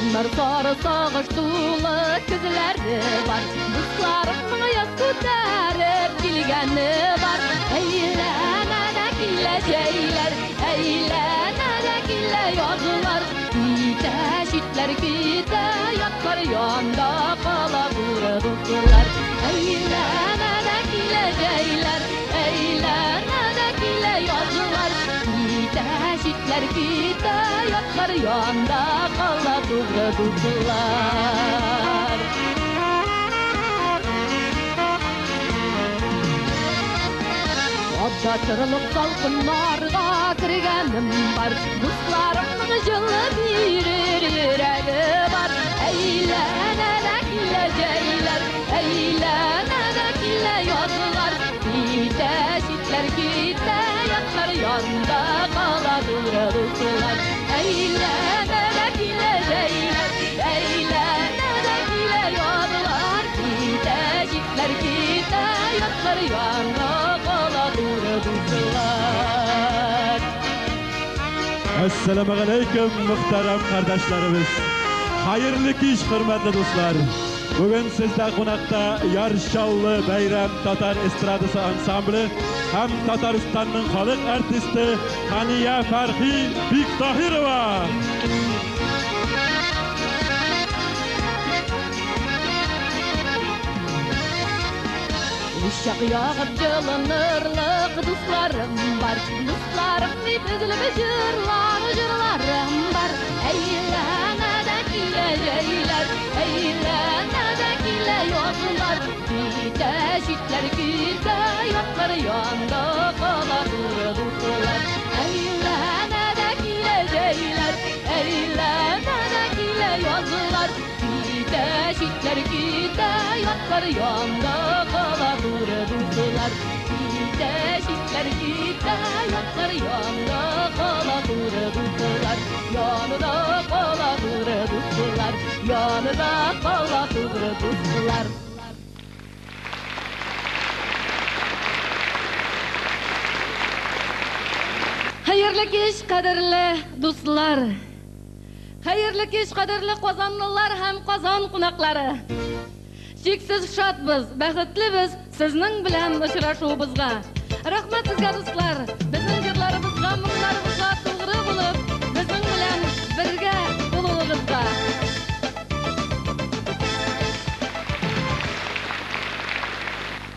Моңнар сары сагыш тулы күзләре бар. Дусларымның яз күтәреп килгәне бар. Әйләнә дә килә җәйләр, әйләнә дә килә язлар. Китә читләр, китә ятлар, янда кала туры дуслар. Әйләнә дә килә җәйләр, әйләнә дә килә язлар. Китә читләр, китә ятлар, янда кала тугры дуслар. Чатырлык салкыннарга кергәнем бар. Дусларымның җылы бирер йөрәге бар. Әйләнә дә килә җәйләр, әйләнә дә килә язлар. Китә читләр, китә ятлар, янда кала туры дуслар. Әйләнә дә килә җәйләр, әйләнә дә килә язлар. Китә читләр, китә ятлар, янда кала туры дуслар. Assalomu alaykum, muhtaram qardoshlarimiz. Xayrli kech, hurmatli do'stlar. Bugun sizda qo'noqda Yor Challı Bayram Tatar estradası ansambli ham Tataristonning xalq artisti Xaniya Farhi Biktohirova. Uşak yağıp jılınırlık dostlarım var. Dostlarım deyip üzülüp jırlar, jırlarım var. Eylene de kile jeyler, eylene de kile yozlar. Kite şitler, kite yatlar, yanda kala duru dostlar. Eylene de kile jeyler, eylene de kile yozlar. Kite şitler, kite yatlar, yanda kala duru dostlar. Kite şitler, kite yatlar, yanda kala duru dostlar. Yanında kala duru dostlar, yanında kala duru dostlar. Hayırlı kech, qadrli do'stlar. Хәерле кич, кадерле казанлылар һәм Казан кунаклары. Чиксез шатбыз, бәхетлебез сезнең белән очрашуыбызга. Рәхмәт сезгә, дуслар. Безнең җырларыбызга, моңнарыбызга тугры булып, безнең белән бергә булуыгызга.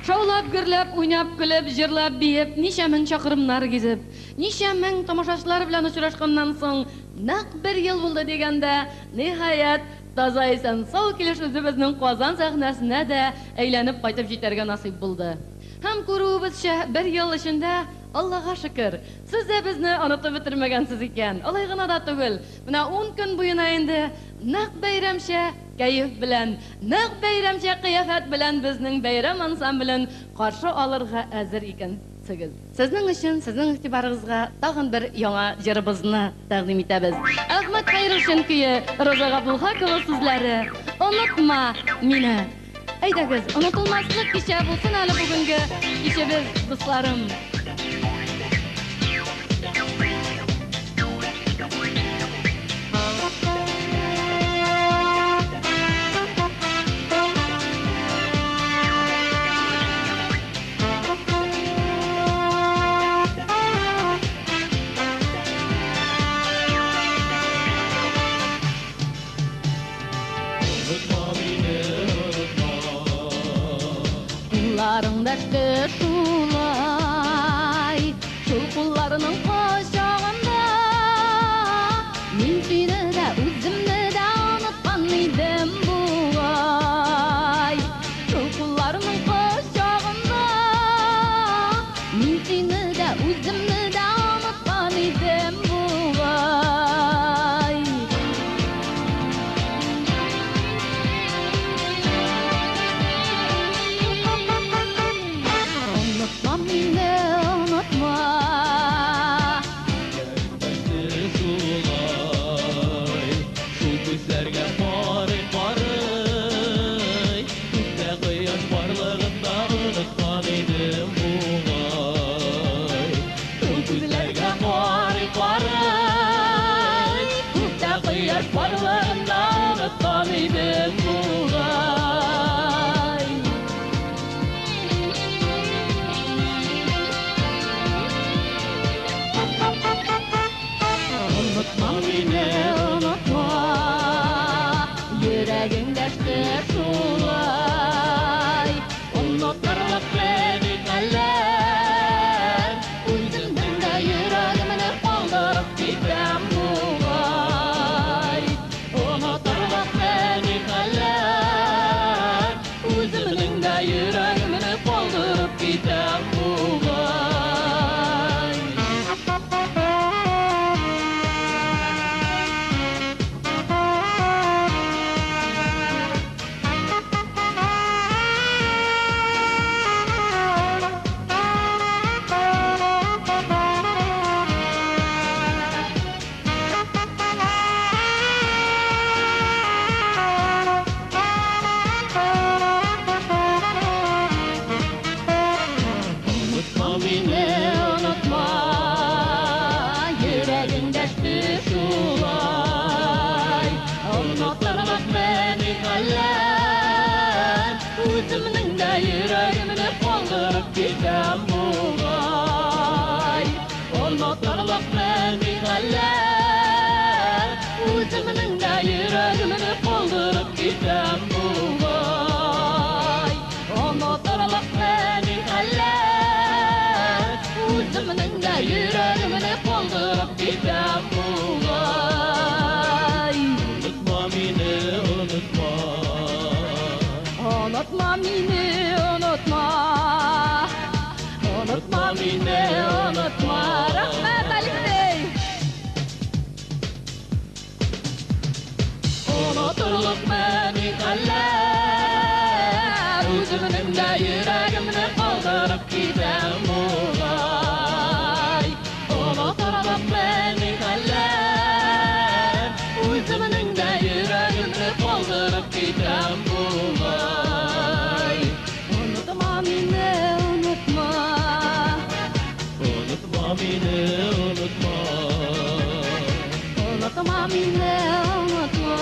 Шаулап, гөрләп, уйнап, көлеп, җырлап, биеп, ничә мең чакрымнар гизеп, ничә мең тамашачылар белән очрашканнан соң, нәкъ бер ел булды дигәндә, ниһаять, таза исән сау килеш үзебезнең Казан сәхнәсенә дә әйләнеп кайтып җитәргә насыйп булды. Һәм күрүебезчә, бер ел эчендә, Аллага шөкер, сез дә безне онытып бетермәгәнсез икән. Алай гына да түгел, менә 10 көн буена инде нәкъ бәйрәмчә кәеф белән, нәкъ бәйрәмчә кыяфәт белән безнең бәйрәм ансамблен каршы алырга әзер икәнсегез. Сезнең өчен, сезнең игътибарыгызга тагын бер яңа җырыбызны тәкъдим итәбез. Әхмәт Хәйруллин көе, Роза Габдулхакова сүзләре. Онытма мине. Әйдәгез, онытылмаслык кичә булсын әле бүгенге кичәбез, дусларым. Кулларың дәште шулай, шул кулларының кочагында мин сине дә, үземне дә оныткан идем бугай. Шул кулларының кочагында мин сине дә, үземне дә оныткан идем бугай. Unutma мине, онытма. Шулай, шул күзләргә карый карый, күктә кояш барлыгын да оныткан идем бугай. Шул күзләргә карый карый, күктә кояш барлыгын да Оныткан идем бугай. Онытма мине, онытма, йөрәгең дәште шулай. Онытырлык мени хәлләр, үземнең дә йөрәгемне калдырып китәм бугай. Онытырлык мени хәлләр, үземнең дә йөрәгемне калдырып китәм бугай. Онытма мине, онытма, йөрәгең дәште шулай. Онытырлык мени хәлләр, үземнең дә йөрәгемне калдырып китәм бугай. Онытырлык мени хәлләр, үземнең дә йөрәгемне калдырып китәм бугай. Онытырлык мени хәлләр, үземнең дә йөрәгемне калдырып китәм бугай. Онытма мине, онытма. Онытма мине, онытма. Онытма мине, онытма. Рәхмәт, Алексей! Онытырлык мени хәлләр, үземнең дә йөрәгемне калдырып китәм бугай. Онытырлык мени хәлләр, үземнең дә йөрәгемне калдырып китәм бугай. Онытма мине, онытма. Онытма мине, онытма. Онытма мине, онытма.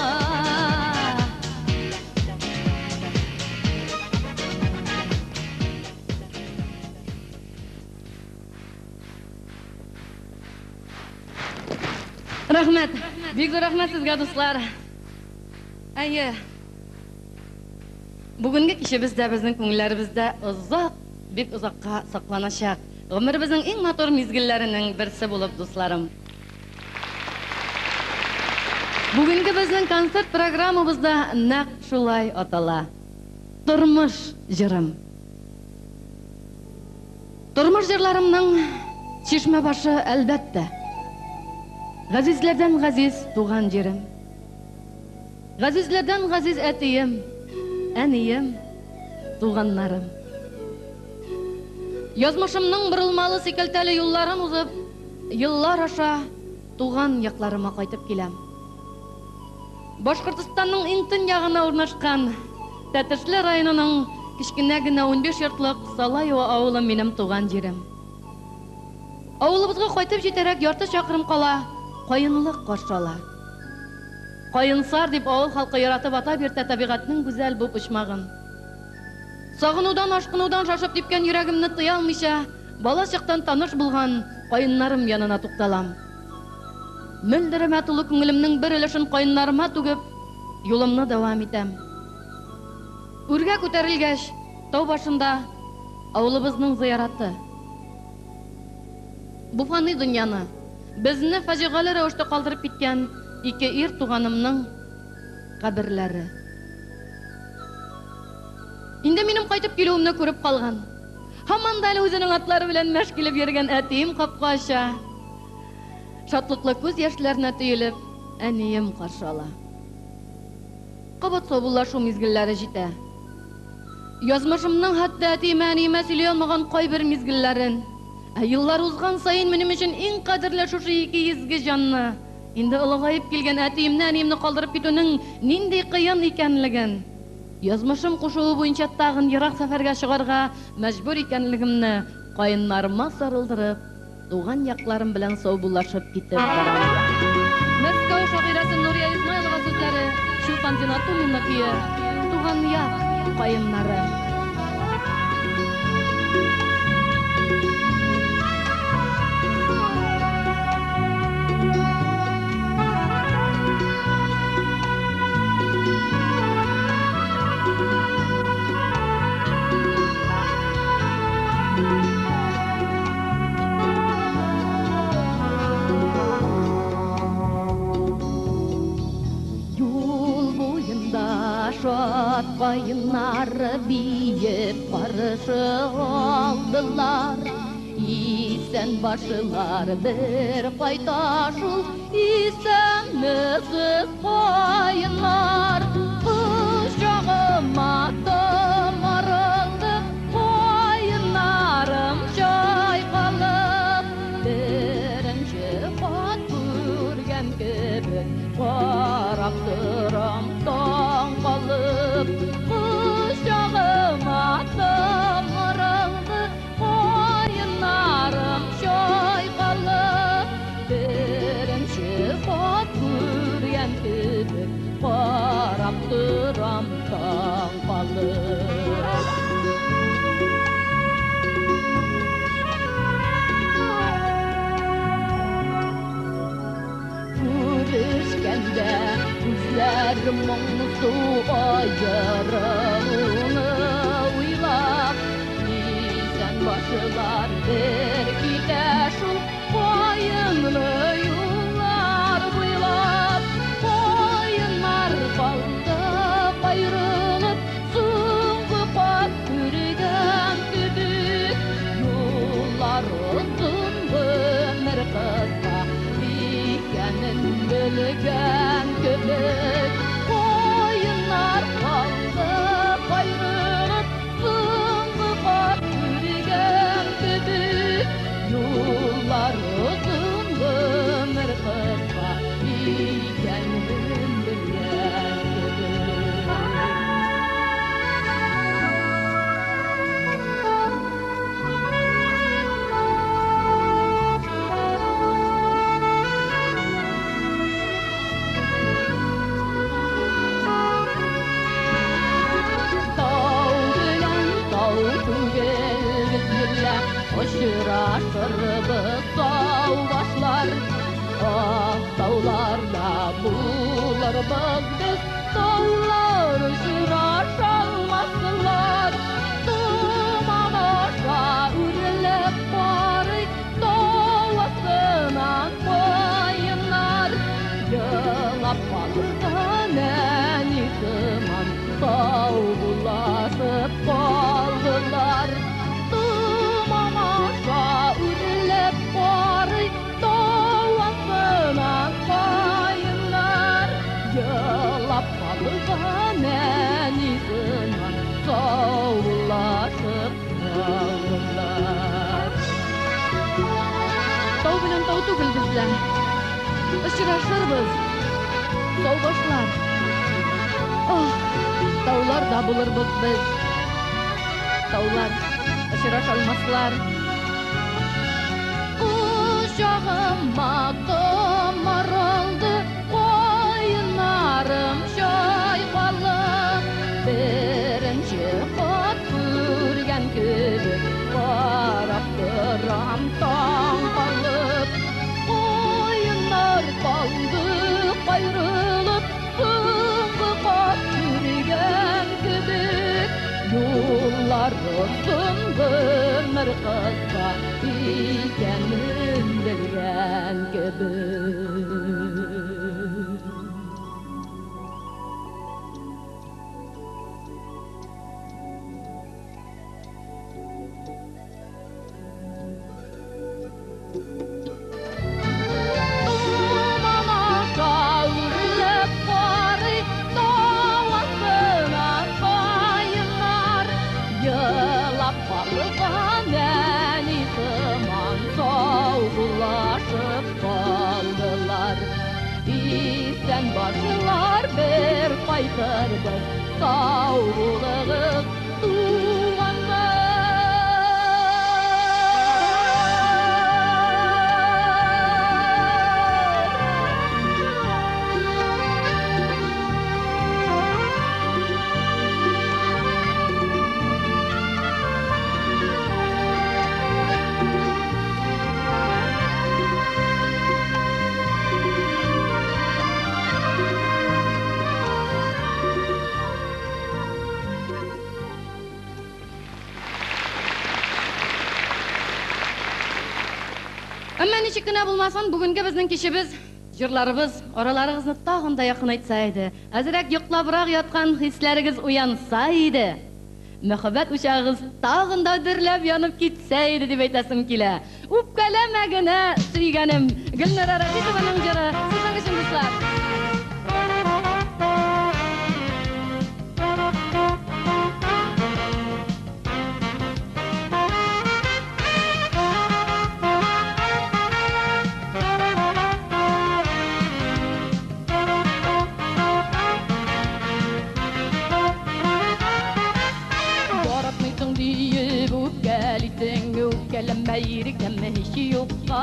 Рәхмәт. Бик зур рәхмәт сезгә, дуслар. Әйе. Бүгенге кичебез дә безнең күңелләребездә озак, бик озакка сакланачак. Гомеребезнең иң матур мизгелләренең берсе булып, дусларым. Бүгенге безнең концерт программабыз да нәкъ шулай атала. Тормыш җырым. Тормыш җырларымның чишмә башы, әлбәттә, газизләрдән газиз туган җирем. Газизләрдән газиз әтием, әнием, туганнарым. Язмышымның борылмалы сикәлтәле юлларын узып, еллар аша туган якларыма кайтып киләм. Башкортостанның иң төньягына урнашкан Тәтешле районының кечкенә генә 15 йортлык Салаево авылы минем туган җирем. Авылыбызга кайтып җитәрәк ярты чакрым кала, каенлык каршы ала. Каенсар дип авыл халкы яратып атап йөртә табигатьнең гүзәл бу почмагын. Сагынудан, ашкынудан шашып типкән йөрәгемне тыя алмыйча, бала чактан таныш булган каеннарым янына тукталам. Мөлдерәмә тулы күңелемнең бер өлешен каеннарыма түгеп, юлымны дәвам итәм. Үргә күтәрелгәч, тау башында авылыбызның зыяраты. Бу фани дөньяны, безне фаҗигале рәвештә калдырып киткән ике ир туганымның каберләре. Инде минем кайтып килүемне күреп калган, һаман да әле үзенең атлары белән мәш килеп йөргән әтием капка ача. Шатлыклы күз яшьләренә төелеп, әнием каршы ала. Кабат саубуллашу мизгелләре җитә. Язмышымның хәтта әтиемә, әниемә сөйли алмаган кайбер мизгелләрен, ә еллар узган саен минем өчен иң кадерле шушы ике изге җанны, инде олыгаеп килгән әтиемне, әниемне калдырып китүнең нинди кыен икәнлеген, язмышым кушуы буенча тагын ерак сәфәргә чыгарга мәҗбүр икәнлегемне каеннарыма сарылдырып, туган якларым белән саубуллашып китеп барам. Мәскәү шагыйрәсе Нурия Измайлова сүзләре, Чулпан Туфан Зинатуллина көе Туган як каеннары. Юл буенда шат каеннар биеп каршы алдылар. Исән башлар бер кайта шул, исәнмесез каеннар. Кочагыма томырылды каеннарым чайкалып. Беренче кат күргән кебек карап торам таң калып. Кочагыма томырылды каеннарым чайкалып. Беренче кат күргән кебек карап торам таң калып. Күрешкәндә күзләр моңсу аерылуны уйлап, исән башлар бер китә шул каенлы юллар буйлап. Каеннар калды каерылып, соңгы кат күргән кебек. Юллар озын, гомер кыска икәнен белгән кебек. Каеннар калды каерылып, соңгы кат күргән кебек. Юллар озын, гомер кыска икәнен белгән кебек. Тау белән тау түгел без берлә, очрашырбыз тау башлар. Ах, тауларда булырбыз без, таулар очрашалмаслар. Томан аша үрелеп карый тау астыннан каеннар. Елап калган әни сыман саубуллашып калдылар. Томан аша үрелеп карый тау астыннан каеннар. Елап калган әни сыман саубуллашып калдылар. Тау белән тау түгел без белән, очрашырбыз, тау башлар. Ах, тауларда булырбыз без, таулар очраша алмаслар. Кочагыма томырылды каеннарым чайкалып. Беренче кат күргән кебек карап торам таң калып. Каеннар калды каерылып, соңгы кат күргән кебек. Юллар озын, гомер кыска икәнен белгән кебек. Томан аша үрелеп карый тау астыннан каеннар. Елап калган әни сыман саубуллашып калдылар. Исән башлар бер кайтырбыз, сау булыгыз, туганнар. Ничек кенә булмасын, бүгенге безнең кичебез, җырларыбыз араларыгызны тагын да якынайтса иде, әзрәк йоклабрак яткан хисләрегез уянса иде, мәхәббәт учагыгыз тагын да дөрләп янып китсә иде дип әйтәсем килә. Үпкәләмә генә, сөйгәнем! Гөлнара Рафикованың җыры сезнең өчен, дуслар! Яратмыйсың диеп үпкәлисең, үпкәләмә иркәм һич юкка.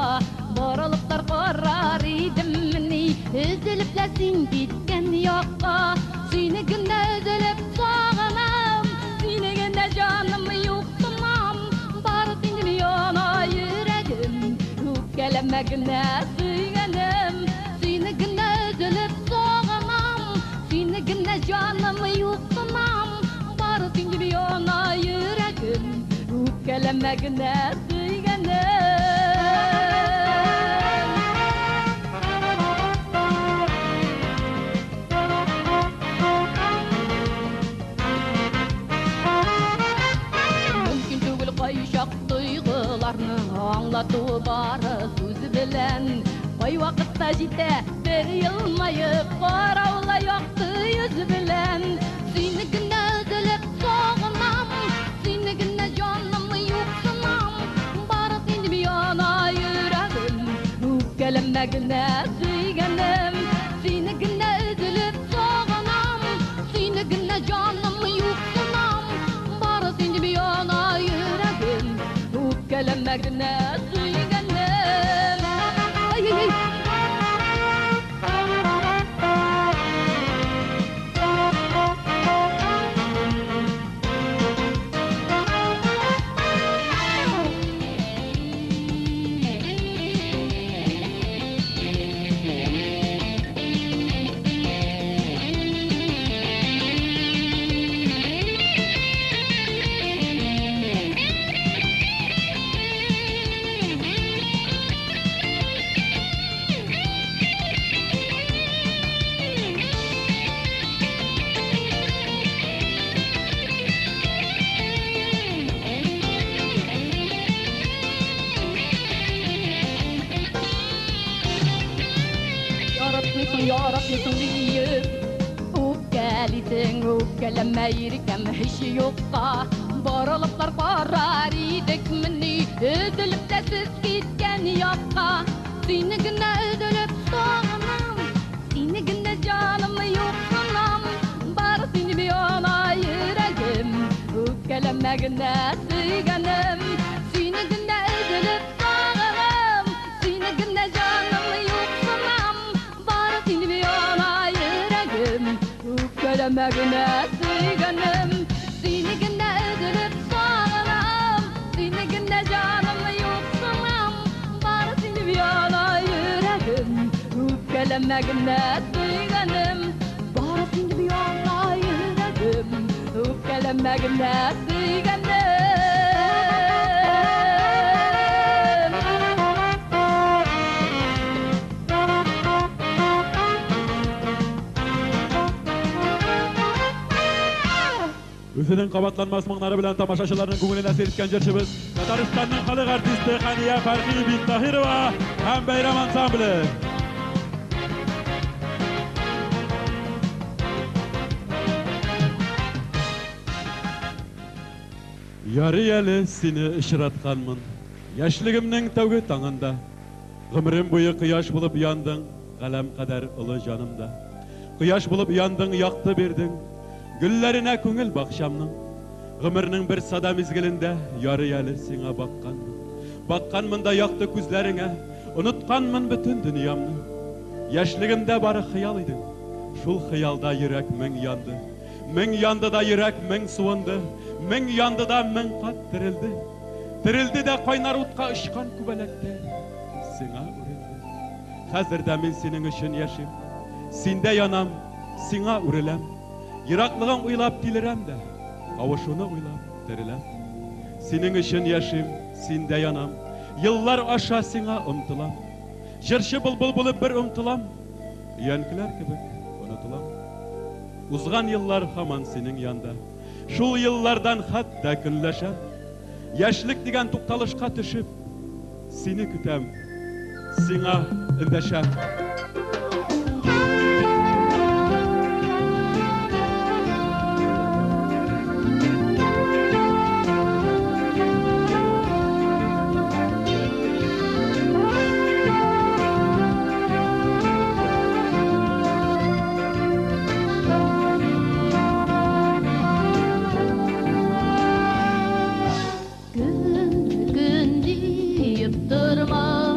Борылыплар карар идеммени, өзелеп тә син киткән якка. Сине генә өзелеп сагынам, сине генә җаным юксынам. Бары синең яна йөрәгем, үпкәләмә генә сөйгәнем. Сине генә өзелеп сагынам, сине генә җаным юксынам. Бары син дип яна йөрәгем, үпкәләмә генә сөйгәнем. Мөмкин түгел кайчак тойгыларны аңлату бары сүз белән. Кайвакытта җитә бер елмаеп карау ла якты йөз белән. Сине генә өзелеп сагынам, сине генә җаным юксынам. Бары син дип яна йөрәгем, үпкәләмә генә сөйгәнем. Сине генә өзелеп сагынам, сине генә җаным юксынам. Бары син дип яна йөрәгем, үпкәләмә генә сөйгәнем. Ай-ай-ай! Яратмыйсың, яратмыйсың диеп үпкәлисең, үпкәләмә иркәм һич юкка. Борылыплар карар идекмени, өзелеп тә сез киткән якка. Сине генә өзелеп сагынам, сине генә җаным юксынам. Бары син дип яна йөрәгем, үпкәләмә генә сөйгәнем. Сине генә өзелеп сагынам, сине генә җаным юксынам. Бары син дип яна йөрәгем, үпкәләмә генә сөйгәнем. Сине генә өзелеп сагынам, сине генә җаным юксынам. Бары син дип яна йөрәгем, үпкәләмә генә сөйгәнем. Бары син дип яна йөрәгем, үпкәләмә генә сөйгәнем. Үзенең кабатланмас моңнары белән тамашачыларның күңелен әсир иткән җырчыбыз Татарстанның халык артисты Хания Фәрхи Биктаһирова һәм Бәйрәм ансамбле. Ярый әле сине очратканмын. Яшьлегемнең тәүге таңында. Гомерем буе кояш булып яндың, галәм кадәр олы җанымда. Кояш булып яндың, якты бирдең, гөлләренә күңел бакчамның. Гомернең бер сада мизгелендә ярый әле сиңа бакканмын. Бакканмын да якты күзләреңә, онытканмын бөтен дөньямны. Яшьлегемдә бары хыял идең, шул хыялда йөрәк мең янды. Мең янды да йөрәк мең суынды, мең янды да мең кат терелде. Терелде дә кайнар утка очкан күбәләктәй сиңа үрелде. Хәзер дә мин синең өчен яшим. Синдә янам, сиңа үреләм. Ераклыгың уйлап тилерәм дә, кавышуны уйлап тереләм. Синең өчен яшим, синдә янам. Еллар аша сиңа омтылам. Җырчы былбыл булып бер омтылам, Өянкеләр кебек онытылам. Узган еллар һаман синең янда. Шул еллардан хәтта көнләшәм. Яшьлек дигән тукталышка төшеп, Сине көтәм, сиңа эндәшәм. Көн, көн диеп тормам.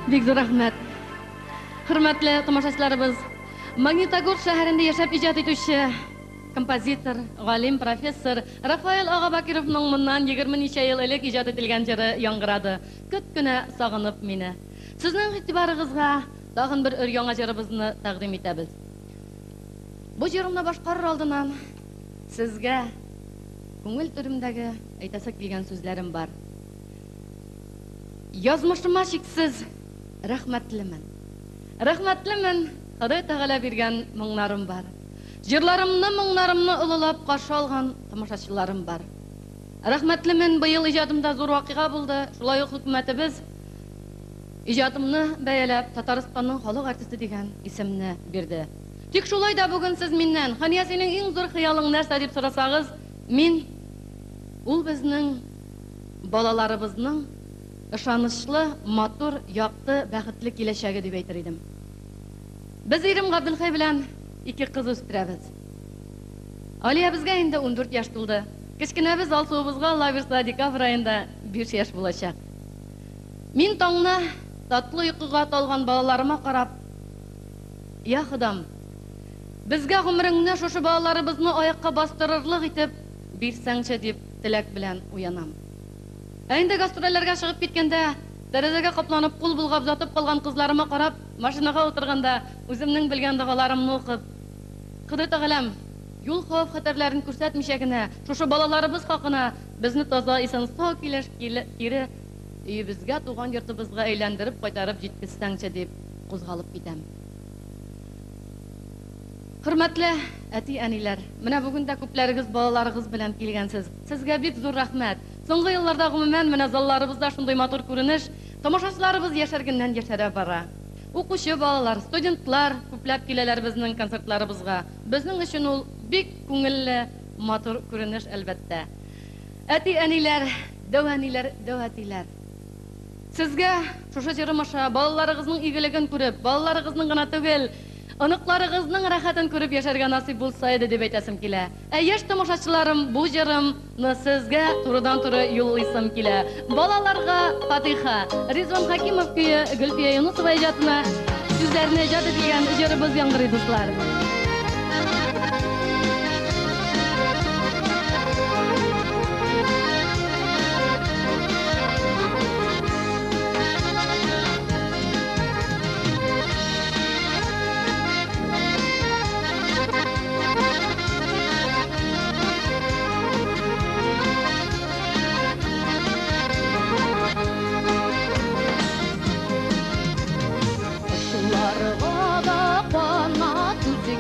Бик зур рәхмәт. Хөрмәтле тамашачыларыбыз, Магнитогорск шәһәрендә яшәп иҗат итүче композитор, галим, профессор Рафаэль ага Бакировның моннан 20 ничә ел элек иҗат ителгән җыры яңгырады. Көт кенә сагынып мине. Сезнең игътибарыгызга тагын бер өр-яңа җырыбызны тәкъдим итәбез. Бу җырымны башкарыр алдыннан сезгә күңел түремдәге әйтәсе килгән сүзләрем бар. Язмышыма чиксез рәхмәтлемен. Рәхмәтлемен, Ходай Тәгалә биргән моңнарым бар. Җырларымны, моңнарымны олылап каршы алган тамашачыларым бар. Рәхмәтлемен, быел иҗатымда зур вакыйга булды. Шулай ук хөкүмәтебез иҗатымны бәяләп, Татарстанның халык артисты дигән исемне бирде. Тик шулай да бүген сез миннән, Хания, синең иң зур хыялың нәрсә дип сорасагыз, мин ул безнең балаларыбызның ышанычлы, матур, якты, бәхетле киләчәге дип әйтер идем. Без ирем Габделхәй белән ике кыз үстерәбез. Алиябезгә инде 14 яшь тулды. Кечкенәбез Алсуыбызга Алла бирса декабрь аенда 5 яшь булачак. Мин таңны татлы йокыга талган балаларыма карап, Я Ходам, безгә гомереңне шушы балаларыбызны аякка бастырырлык итеп бирсәңче дип теләк белән уянам. Ә инде гастрольләргә чыгып киткәндә, тәрәзәгә капланып кул болгап ятып калган кызларыма карап, машинага утырганда үземнең белгән догаларымны укып, Ходай Тәгаләм, юл хәвеф-хәтәрләрен күрсәтмичә генә, шушы балаларыбыз хакына безне таза исән-сау килеш кире өебезгә, туган йортыбызга әйләндереп кайтарып җиткезсәңче дип кузгалып китәм. Хөрмәтле әти-әниләр, менә бүген дә күпләрегез балаларыгыз белән килгәнсез. Сезгә бик зур рәхмәт. Соңгы елларда гомумән менә залларыбызда шундый матур күренеш, тамашачыларыбыз яшәргәннән-яшәрә бара. Укучы балалар, студентлар күпләп киләләр безнең концертларыбызга. Безнең өчен ул бик күңелле, матур күренеш, әлбәттә. Әти-әниләр, дәү әниләр, дәү әтиләр. Сезгә шушы җырым аша балаларыгызның игелеген күреп, балаларыгызның гына түгел, оныкларыгызның рәхәтен күреп яшәргә насыйп булса иде дип әйтәсем килә. Ә яшь тамашачыларым, бу җырымны сезгә турыдан-туры юллыйсым килә. Балаларга фатиха. Ризван Хәкимов көе Гөлфия Юнусова иҗатына сүзләренә иҗат ителгән җырыбыз яңгырый, дуслар. Кошларга да канат үскән.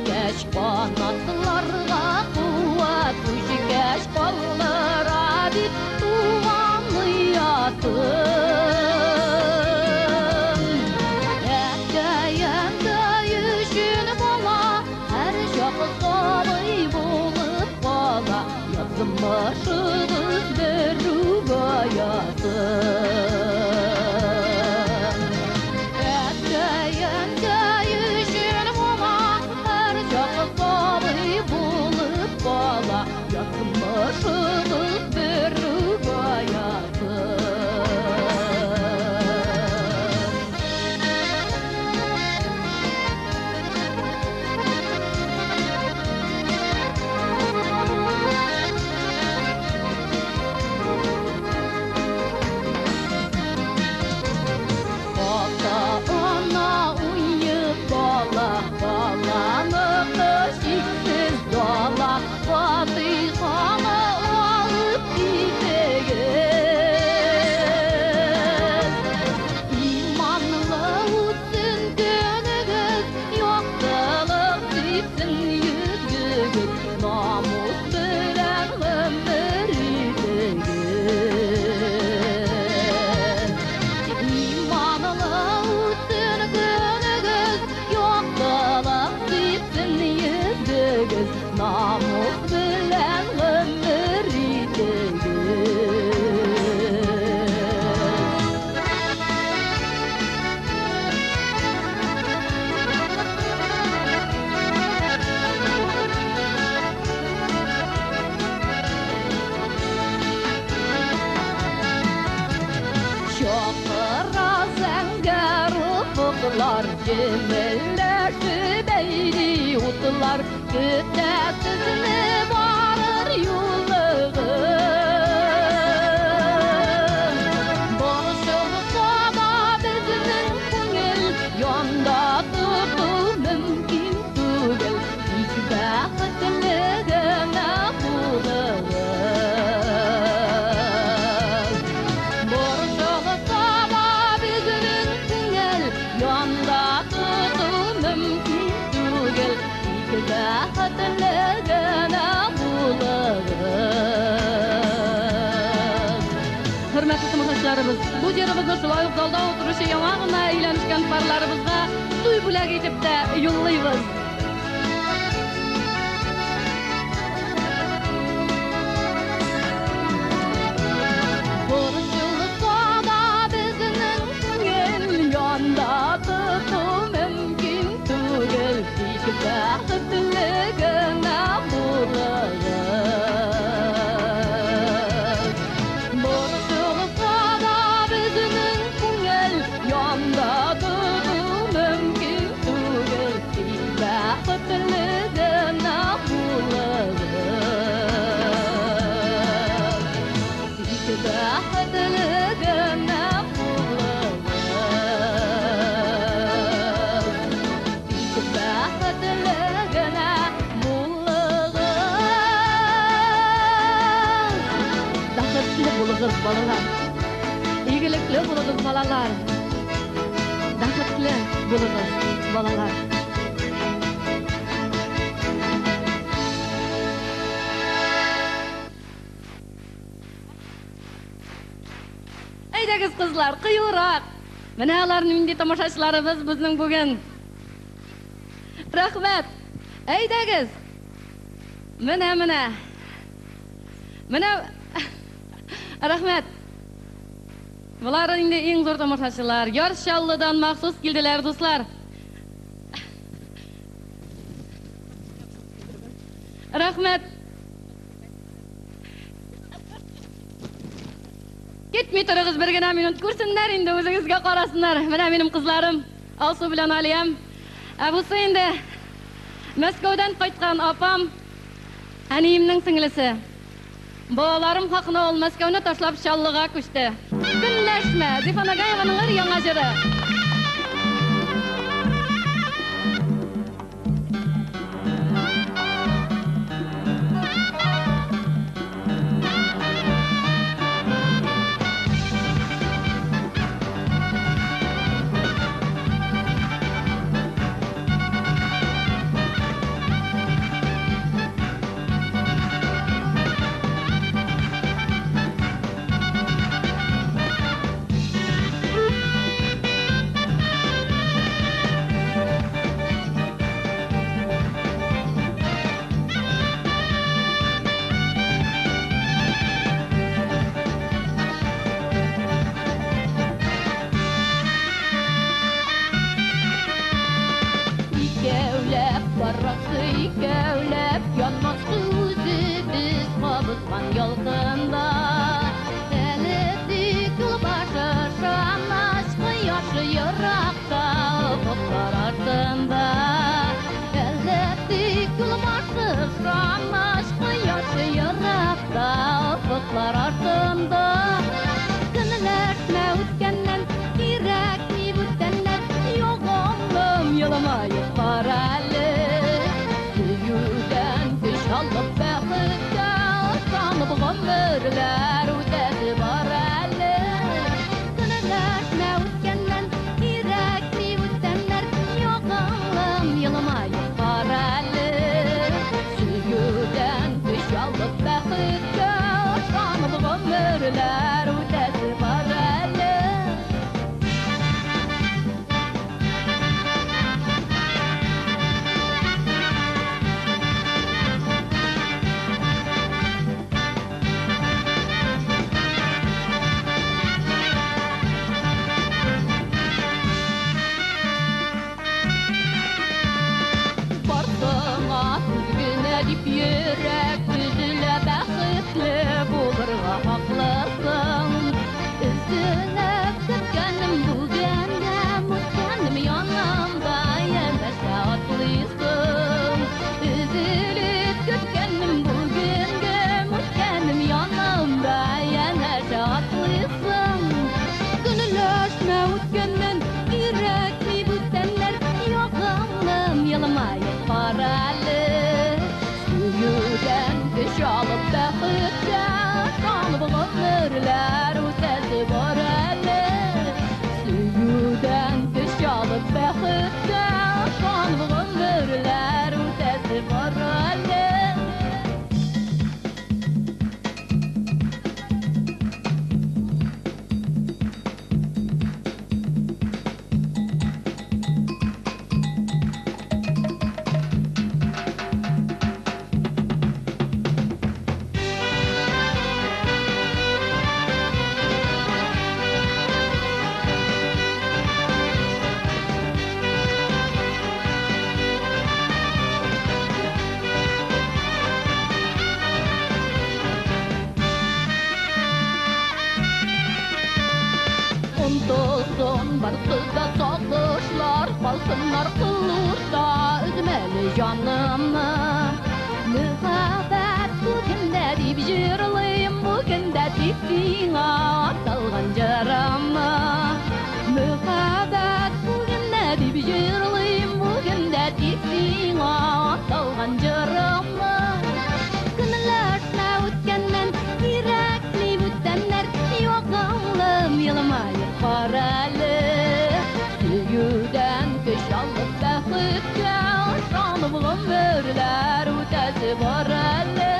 Җемелдәшеп әйди утлар, көтә сезне барыр юлыгыз. Борчылса да безнең күңел, янда тоту мөмкин түгел, тик бәхетле генә булыгыз. Борчылса да безнең күңел, янда тоту мөмкин түгел, тик бәхетле генә булыгыз. Хөрмәтле тамашачыларыбыз, бу җырыбызны шулай ук залда утыручы яңа гына өйләнешкән парларыбызга туй бүләге итеп тә юллыйбыз. Борчылса да безнең күңел, янда тоту мөмкин түгел, тик бәхетле генә булыгыз. Борчылса да безнең күңел, янда тоту мөмкин түгел, тик бәхетле генә булыгыз. Тик бәхетле генә булыгыз. Тик бәхетле генә булыгыз. Бәхетле булыгыз, балалар. Игелекле булыгыз, балалар. Бәхетле булыгыз, балалар. Әйдәгез, кызлар, кыюрак. Менә алар нинди тамашачыларыбыз безнең бүген. Рәхмәт. Әйдәгез. Менә, менә. Менә рәхмәт. Болар инде иң зур тамашачылар. Яр Чаллыдан махсус килделәр, дуслар. Рәхмәт. Китми торыгыз бер генә минут, күрсеннәр инде, үзегезгә карасыннар. Менә минем кызларым Алсу белән Алиям. Ә бусы инде Мәскәүдән кайткан апам, әниемнең сеңлесе. Балаларым хакына ул Мәскәүне ташлап Чаллыга күчте. Көнләшмә, Зифа Нагаеваның өр яңа җыры. Икәүләп барасы, икәүләп янмас үзебез кабызган ялкында. Әле тик юл башы ышаныч кояшы еракта, офыклар артында. Әле тик юл башы ышаныч кояшы еракта, офыклар артында. Көнләшмә үткәннән, кирәкми бүтәннән, югымлым елмаеп кара әле. Сөюдән көч алып бәхеткә ышанып гомерләр үтәсе бар әле. Көнләшмә үткәннән, кирәкми бүтәннәр, югымлым елмаеп кара әле. Сөюдән көч алып бәхеткә ышанып гомерләр үтәсе бар әле. Бартыңа сүз генә дип йөрәк өзелә, бәхетле булырга хаклысың. Өзелеп көткәнем бүген дә, үткәнем янымда. Онтылсын барсы да сагышлар, калсыннар кылурда, өзмәле җанымны. Мөхәббәт бүген дә дип җырлыйм, бүген дә тик сиңа аталган җырымны. Мөхәббәт бүген дә дип җырлыйм, бүген дә тик сиңа аталган җырымны. Көнләшмә үткәннән, кирәкми бүтәннәр, ягымлым елмаеп кара әле. Сөюдән көч алып бәхеткә ышанып гомерләр үтәсе бар әле.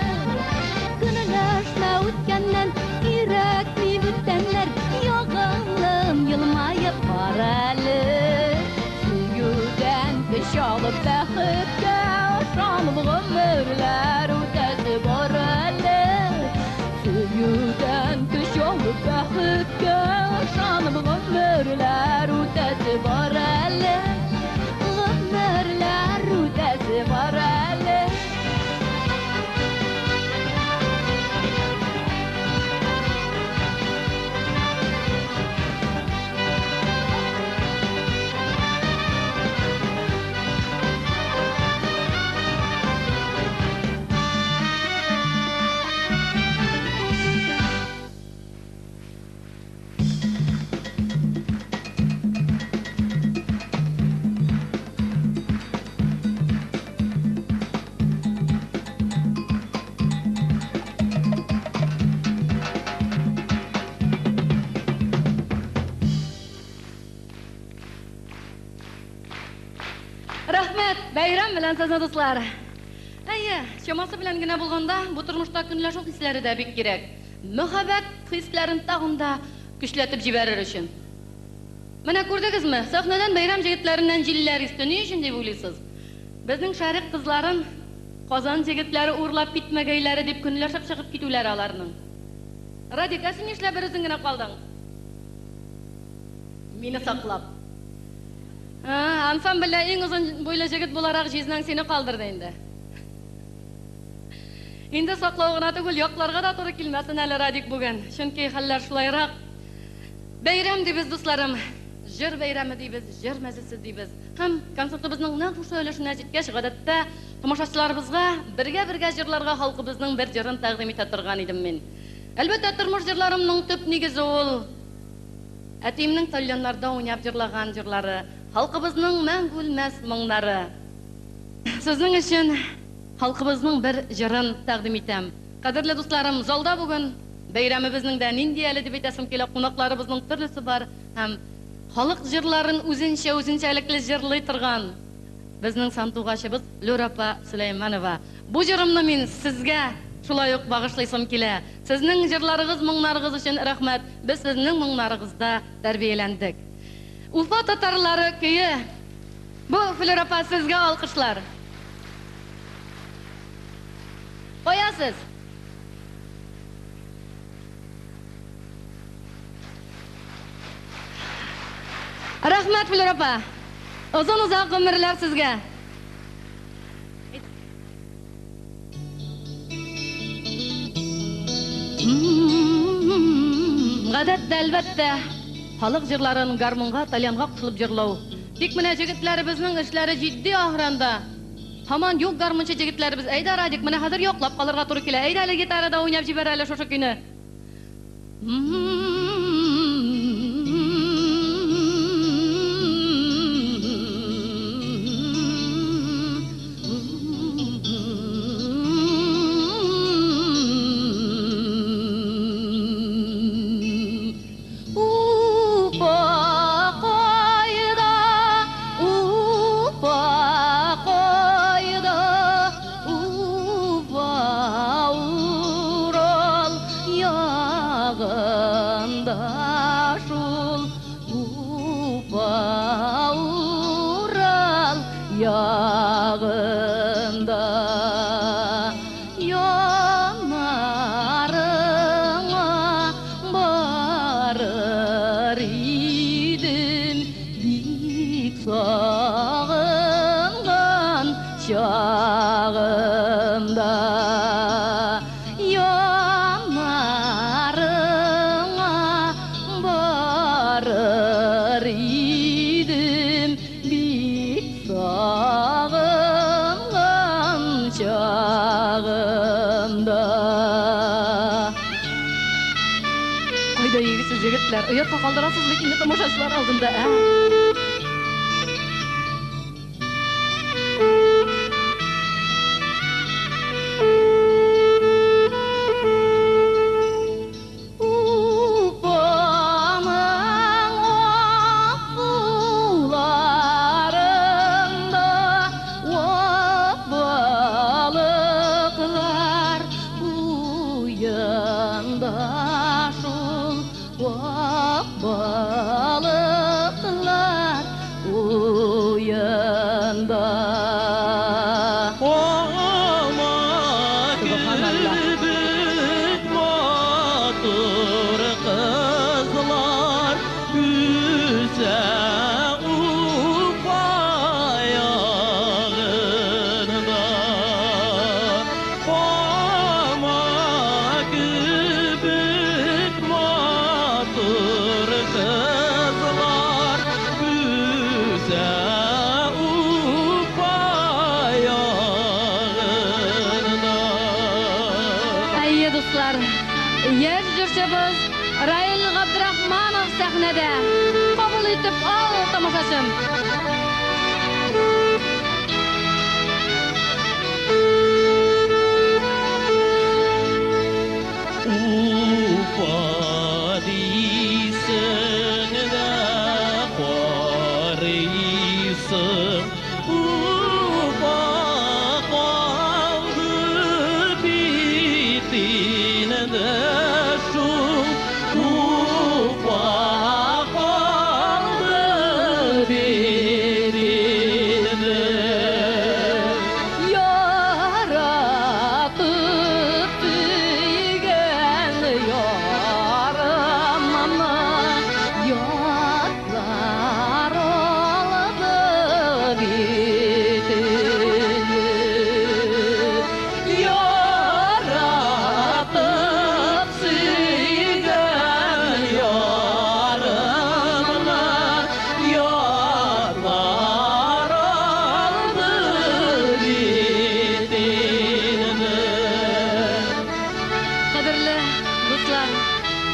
Көнләшмә үткәннән, кирәкми бүтәннәр, ягымлым елмаеп кара әле. Сөюдән көч алып бәхеткә ышанып гомерләр үтәсе бар әле. Сөюдән көч алып бәхеткә ышанып гомерләр үтәсе бар әле. Гомерләр үтәсе бар әле. Рәхмәт, бәйрәм белән сезне, дуслар. Әйе, чамасы белән генә булганда, бу тормышта көнләшү хисләре дә бик кирәк. Мөхәббәт хисләрен тагын да көчләтеп җибәрер өчен. Менә күрдегезме, сәхнәдән бәйрәм җегетләреннән җилләр исте. Ни өчен дип уйлыйсыз? Безнең шәрык кызларын Казан җегетләре урлап китмәгәйләре дип көнләшеп чыгып китүләре аларның. Радик, ә син нишләп бер үзең генә калдың? Мине саклап. Ансамбльдә иң озын буйлы җегет буларак җизнәң сине калдырды инде. Инде саклау гына түгел, якларга да туры килмәсен әле Радик бүген. Чөнки хәлләр шулайрак. Бәйрәм дибез, дусларым. Җыр бәйрәме дибез, җыр мәҗлесе дибез. Һәм концертыбызның нәкъ шушы өлешенә җиткәч, гадәттә тамашачыларыбызга бергә-бергә җырларга халкыбызның бер җырын тәкъдим итә торган идем мин. Әлбәттә, тормыш җырларымның төп нигезе ул әтиемнең тальяннарда уйнап җырлаган җырлары, халкыбызның мәңге үлмәс моңнары. Сезнең өчен халкыбызның бер җырын тәкъдим итәм. Кадерле дусларым, залда бүген бәйрәмебезнең дә нинди әле дип әйтәсем килә, кунакларыбызның төрлесе бар һәм халык җырларын үзенчә үзенчәлекле җырлый торган безнең сандугачыбыз Флюра апа Сөләйманова. Бу җырымны мин сезгә шулай ук багышлыйсым килә. Сезнең җырларыгыз, моңнарыгыз өчен рәхмәт. Без сезнең моңнарыгызда тәрбияләндек. Уфа татарлары көе. Бу Флюра апа сезгә алкышлар. Каясыз? Рәхмәт, Флюра апа. Озын озак гомерләр сезгә. Гадәттә, әлбәттә, халык җырларын гармунга, тальянга кушылып җырлау. Тик менә җегетләребезнең эшләре җитди ахыранда. Һаман юк гармунчы җегетләребез. Әйдә, Радик, менә хәзер яклап калырга туры килә. Әйдә әле гитарада уйнап җибәр әле шушы көйне. Уфа кайда, Уфа кайда, Уфа Урал ягында шул, Уфа Урал ягында. Яннарыңа барыр егетләр, оятка калдырасыз бит инде тамашачылар алдында, ә? Уфаның ак суларында вак балыклар уенда шул вак балыклар уенда. Алма Субханалла. кебек матур кызлар үсә Уфа ягында. Алма кебек матур кызлар үсә Уфа ягында. Әйе, дуслар, яшь җырчыбыз Раил Габдрахманов сәхнәдә. Кабул итеп ал, тамашачым. Уфа дисең дә карыйсың, Уфа калды бит инде шул, Уфа калды бит инде. Яратып сөйгән ярымны ятлар алды бит инде. Яратып сөйгән ярымны ятлар алды бит инде. Кадерле дуслар,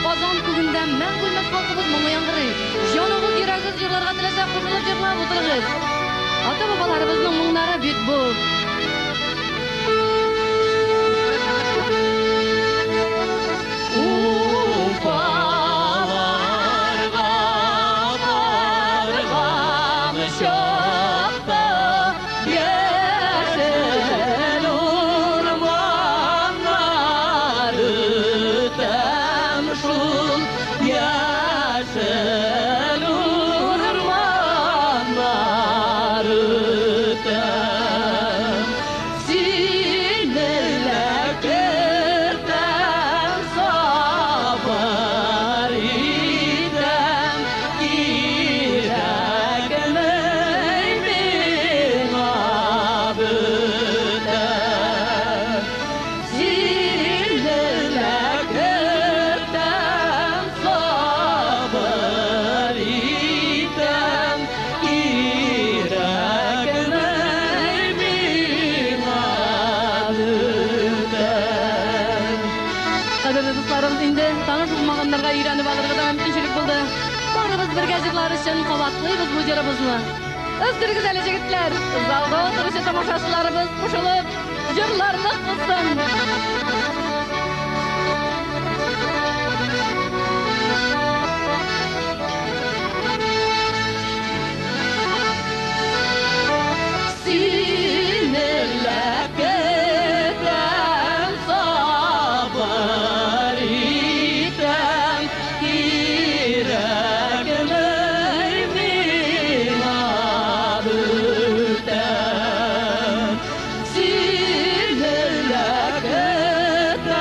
Казан күгендә мәңге үлмәс халкыбыз моңы яңгырый. Җаныгыз, йөрәгегез җырларга теләсә, кушылып җырлап утырыгыз. Ата-бабаларыбызның моңнары бит бу. Уфаларга барган чакта яшел урманнар үтәм шул, яшел урманнар үтәм. Сине көтәм, сабыр итәм, кирәкми миңа бүтән. Сине көтәм, сабыр итәм, кирәкми миңа бүтән. Кадерле дусларым, инде таныш булмаганнарга өйрәнеп алырга да мөмкинчелек булды. Барыбыз бергә җырлар өчен кабатлыйбыз бу җырыбызны. Өздерегез әле, җегетләр. Залда утыручы тамашачыларыбыз кушылып җырларлык булсын. Сине көтәм, сабыр итәм, кирәкми миңа бүтән. Сине көтәм,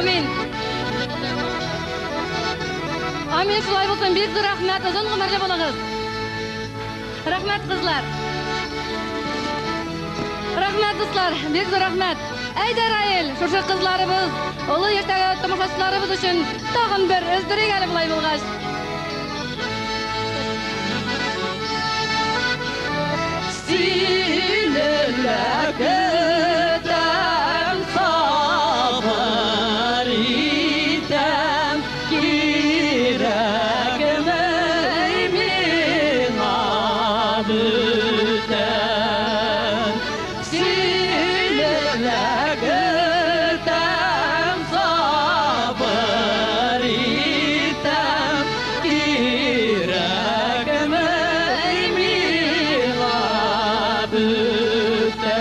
Амин. Амин, шулай булсын. Бик зур рәхмәт. Озын гомерле булыгыз. Рәхмәт, кызлар. Рәхмәт, дуслар. Бик зур рәхмәт. Әйдә, Раил, шушы кызларыбыз, олы яшьтәге тамашачыларыбыз өчен тагын бер өздерик әле болай булгач. Сине көтәм, сабыр итәм, кирәкми миңа бүтән. Сине көтәм, сабыр итәм, кирәкми миңа бүтән.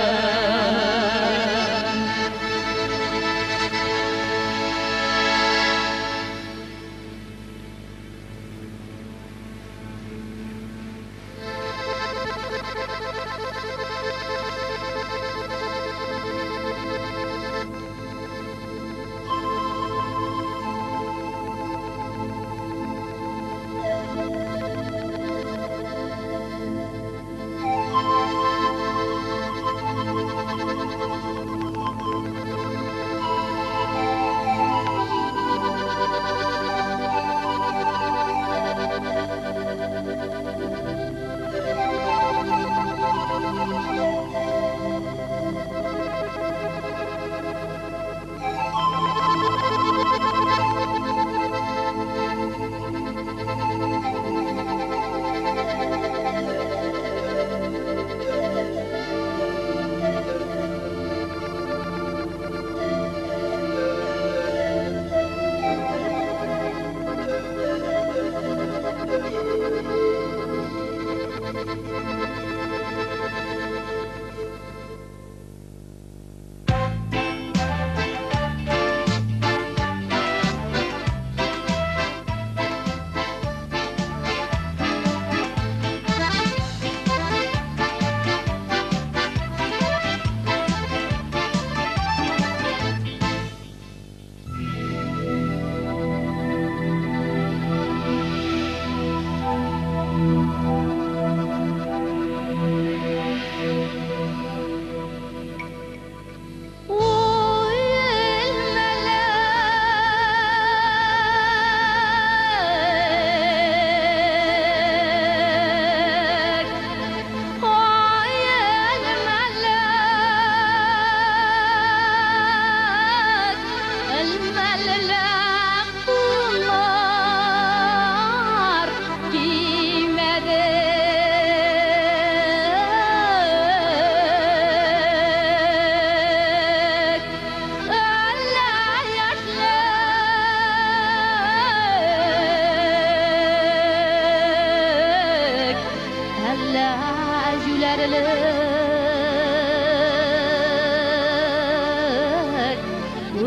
Җүләрлек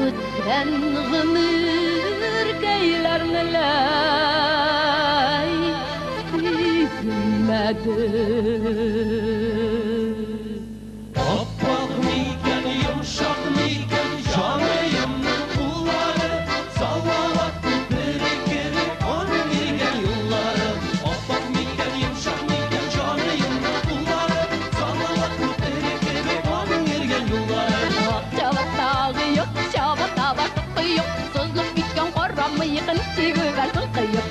үткән гомеркәйләрне ләй сизмәдек. Аппак микән, йомшак микән, җаныемның куллары, Салават күпере кебек аның йөргән юллары. Аппак микән, йомшак микән, җаныемның куллары, Салават күпере кебек аның йөргән юллары. Чабатагы юк, чабата башты юк, сызылып киткән кара мыегын тигезгән кыек.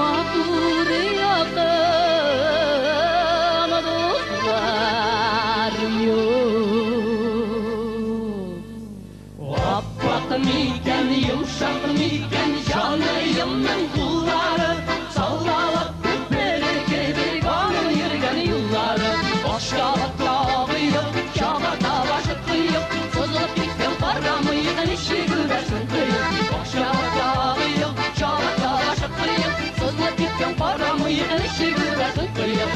Матур якын дуслар юк. Аппак микән, йомшак микән җаныемның куллары, Салават күпере кебек аның йөргән юллары. Башка агыйып, чабата башы кыеп, Сузылып киткән кара мыегы ничек үбәрсең кыеп. Башка агыйып, чабата башы кыеп, Сузылып киткән кара мыегы ничек үбәрсең кыеп.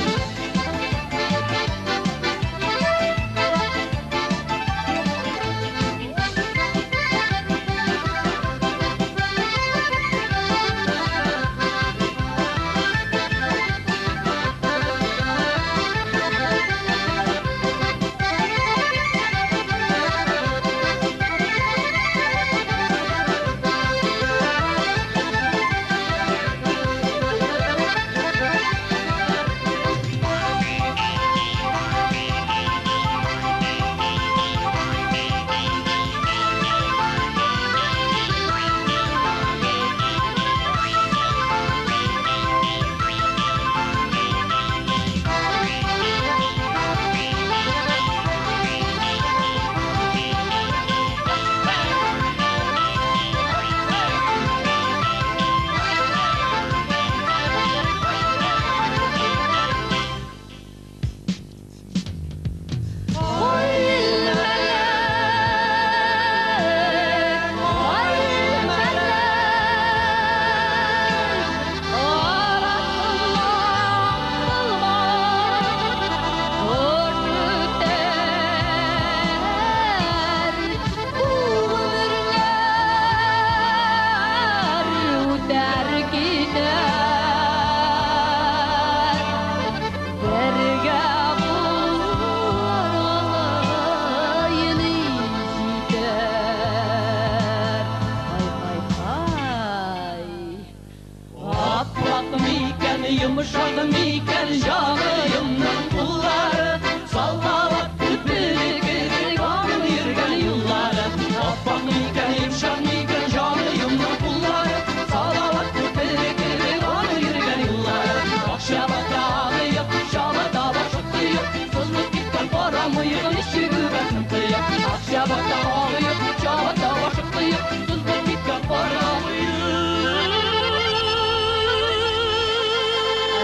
Аппак микән, йомшак микән җаныемның куллары, Салават күпере кебек аның йөргән юллары. Аппак микән, йомшак микән җаныемның куллары, Салават күпере кебек аның йөргән юллары. Акчабата агыеп, чабата башы кыеп, Сузылып киткән кара мыегы ничек үбәрсең кыеп. Акчабата агыеп, чабата башы кыеп, Сузылып киткән кара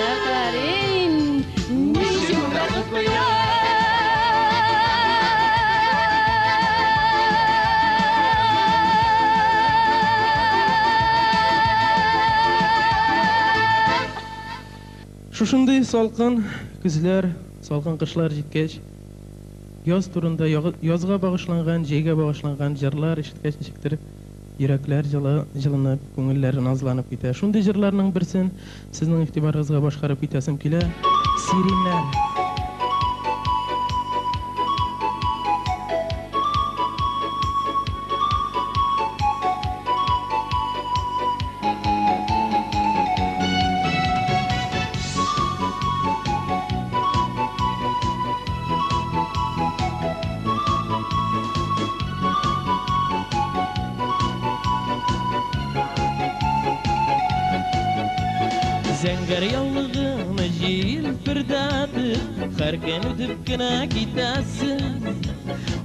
Афәрин! Ничек үбәрсең кыеп. Шушындый салкын көзләр, салкын кышлар җиткәч, яз турында, язга багышланган, җәйгә багышланган җырлар ишеткәч, ничектер йөрәкләр җылынып, күңелләр назланып китә. Шундый җырларның берсен сезнең игътибарыгызга башкарып китәсем килә. Сириннәр. Зәңгәр яулыгыңны җилфердәтеп, һәр көн үтеп кенә китәсең.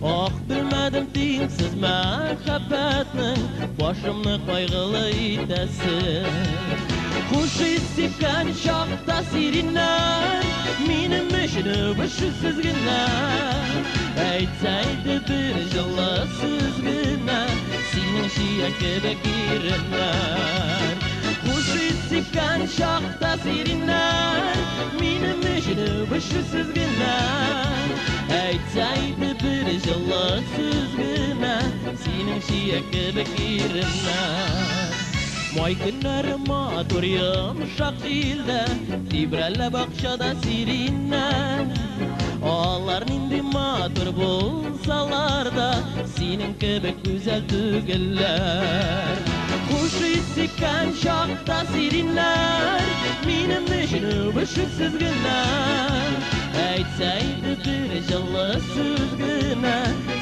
Ах, белмәдем тиңсез мәхәббәтнең башымны кайгылы итәсен. Хуш ис сипкән чакта сириннәр, минем өчен үбешүсез генә. Әйтсә иде бер җылы сүз генә, синең чия кебек иреннәр. Хуш ис сипкән чакта сириннәр, минем өчен үбешүсез генә. Әйтсә иде бер җылы сүз генә, синең чия кебек иреннәр. Май көннәре матур йомшак җилдә, тибрәлә бакчада сириннәр. Алар нинди матур булсалар да, синең кебек гүзәл түгелләр. Хуш ис сипкән чакта сириннәр, минем өчен үбешүсез генә. Әйтсә иде бер җылы сүз генә,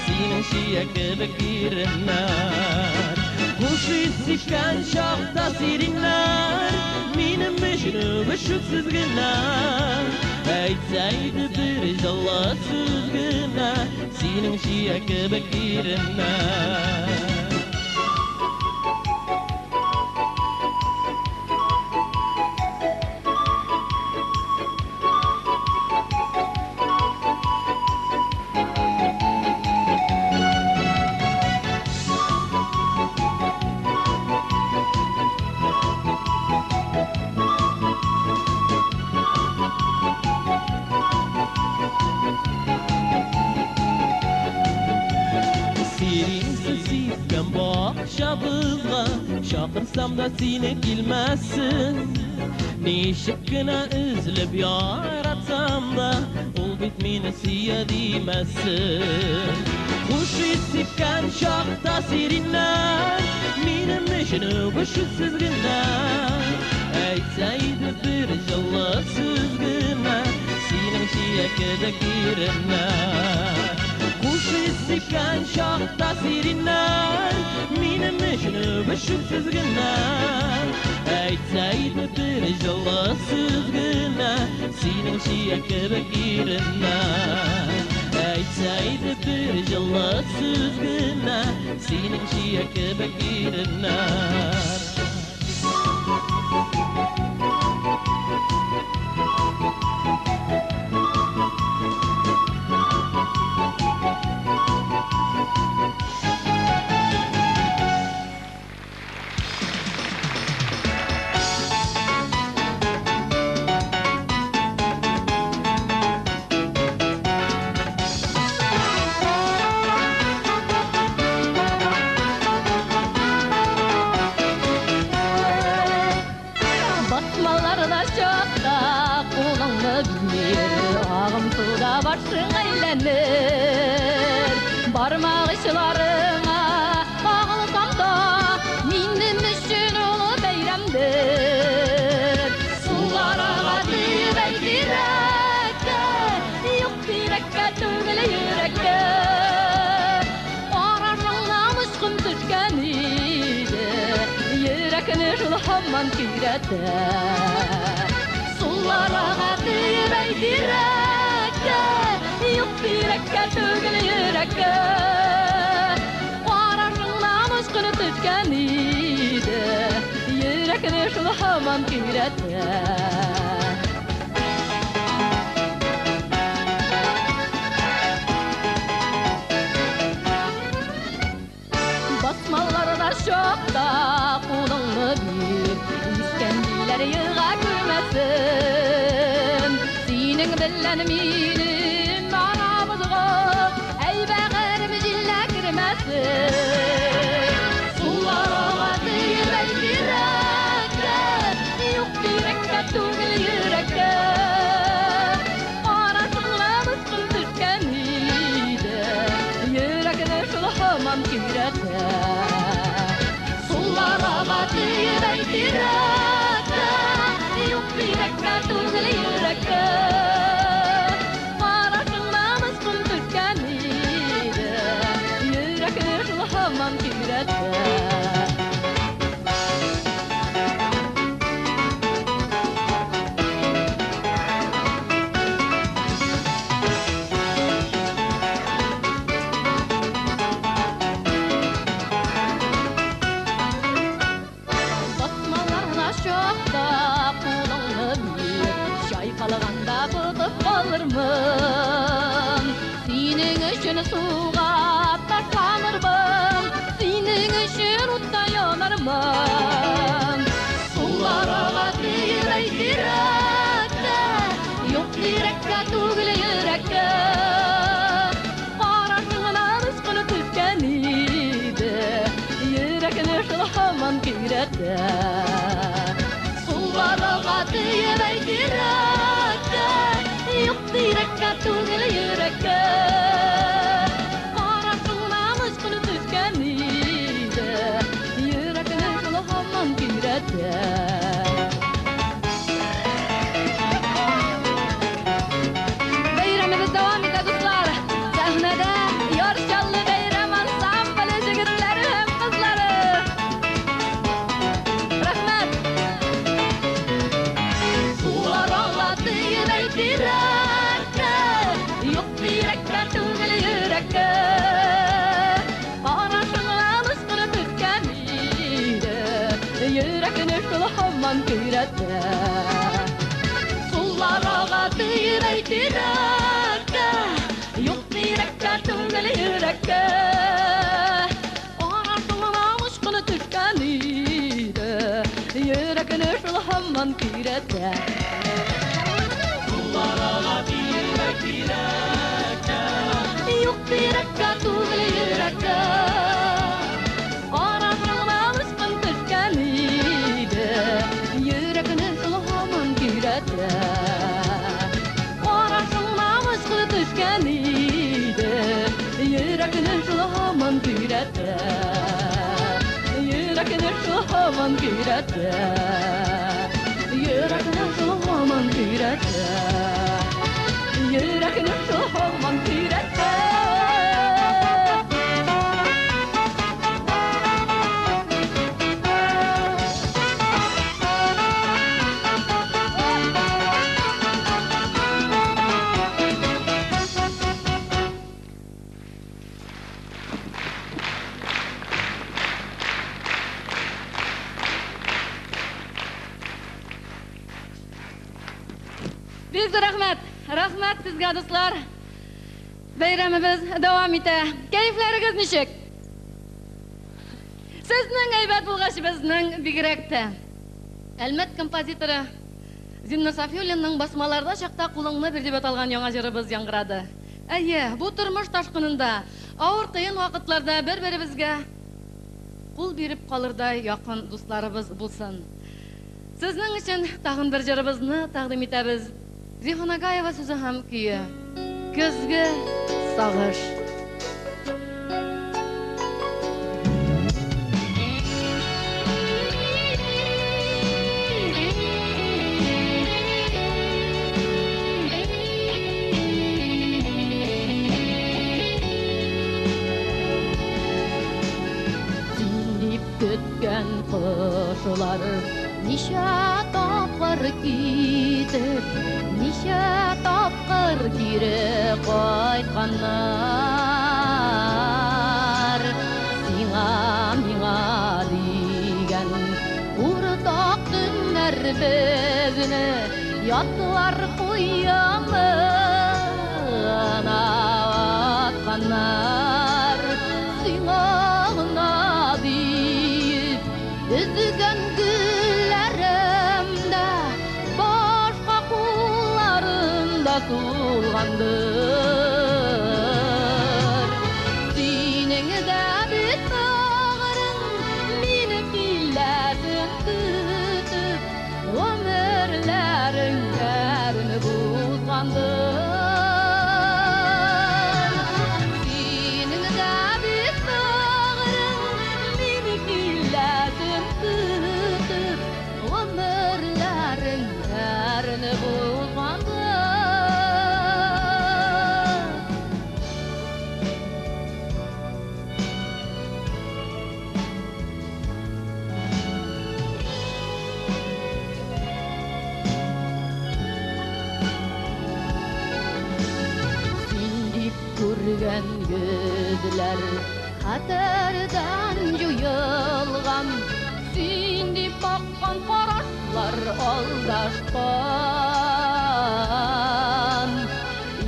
синең чия кебек иреннәр. Хуш ис Сипкән чакта сириннәр, минем өчен үбешүсез генә. Әйтсә иде бер җылы сүз генә, синең чия кебек иреннәр. Сиринсез сипкән бакчабызга, чакырсам да сине килмәссең. Ничек кенә өзелеп яратсам да, ул бит мине сөя димәссең. Хуш ис сипкән чакта сириннәр, минем өчен үбешүсез генә. Әйтсә иде бер җылы сүз генә, синең чия кебек иреннәр. Хуш ис сипкән чакта сириннәр, минем өчен үбешүсез генә. Әйтсә иде бер җылы сүз генә, синең чия кебек иреннәр. Әйтсә иде бер җылы сүз генә, синең чия кебек иреннәр. Басмаларда чакта кулыңны бир, агым суда башың әйләнер. Бармак очларыңа кагылсам да, минем өчен ул бәйрәмдер. Сулар ага дип әйт йөрәккә, юк тирәккә түгел йөрәккә. Карашыңнан очкын төшкән иде, йөрәкне шул һаман көйрәтә. Сулар ага дип әйт йөрәккә, юк тирәккә түгел йөрәккә. Карашыңнан очкын төшкән иде, йөрәкне шул һаман көйрәтә. Басмаларда чакта кулыңны бир, искән җилләр ега күрмәсен. Синең белән минем арабызга әй бәгырем җилләр кермәсен. Сулар ага диеп әйт йөрәккә, юк тирәккә түгел йөрәккә. Карашыңнан очкын төшкән иде, йөрәкне шул һаман көйрәтә. Сулар ага диеп әйт йөрәккә, юк тирәккә түгел йөрәккә. Карашыңнан очкын төшкән иде, йөрәкне шул һаман көйрәтә. Басмаларда чакта кулыңны бир, чайкалганда тотып калырмын. Синең өчен суга ташланырмын, синең өчен утта янармын. Сулар ага диеп әйт йөрәккә, юк тирәккә түгел йөрәккә. Карашыңнан очкын төшкән иде, йөрәкне шул һаман көйрәтә. Сулар ага диеп әйт йөрәккә, юк тирәккә түгел йөрәккә. Карашыңнан очкын төшкән иде, йөрәкне шул һаман көйрәтә. Бәйрәмебез дәвам итә, дуслар. Сәхнәдә Яр Чаллы бәйрәм ансамбле җегетләре һәм кызлары. Йөрәкне шул һаман көйрәтә. Сулар ага тирәй тирәккә, юк тирәккә түгел йөрәккә. Арасыңа очкыны төшкән иде, йөрәкне шул һаман көйрәтә. Сулар ага тирәй тирәккә, юк тирәккә түгел йөрәккә. Арасыңа очкын төшкән иде, йөрәкне шул һаман көйрәтә. Арасыңа очкын төшкән иде, йөрәкне шул һаман көйрәтә. Йөрәкне шул һаман көйрәтә. Йөрәкне шул һаман көйрәтә. Йөрәкне шул һаман көйрәтә. Бик зур рәхмәт. Рәхмәт сезгә, дуслар. Бәйрәмебез дәвам итә. Кәефләрегез ничек? Сезнең әйбәт булгач, безнең бигрәк тә. Әлмәт композиторы Зиннур Сафиуллинның басмаларда чакта кулыңны бир дип аталган яңа җырыбыз яңгырады. Әйе, бу тормыш ташкынында, авыр кыен вакытларда бер-беребезгә кул биреп калырдай якын дусларыбыз булсын. Сезнең өчен тагын бер җырыбызны тәкъдим итәбез. Зиһан Агаева сүзе һәм көе. Көзге сагыш. Син дип көткән кошлар ничә тапкыр китеп, ничә тапкыр кире кайтканнар. Сиңа, миңа дигән уртак төннәр безне ятлар куянына атканнар. Сиңа гына диеп өзгән гөлләрем дә башка кулларында сулгандыр. Синең дә бит бәгырең мине киләсен көтеп, гомерләрең әрнеп узгандыр. Синең дә бит бәгырең мине киләсен көтеп, гомерләрең әрнеп узгандыр. Син дип күргән йөзләр хәтердән җуелган, син дип баккан карашлар алдашкан.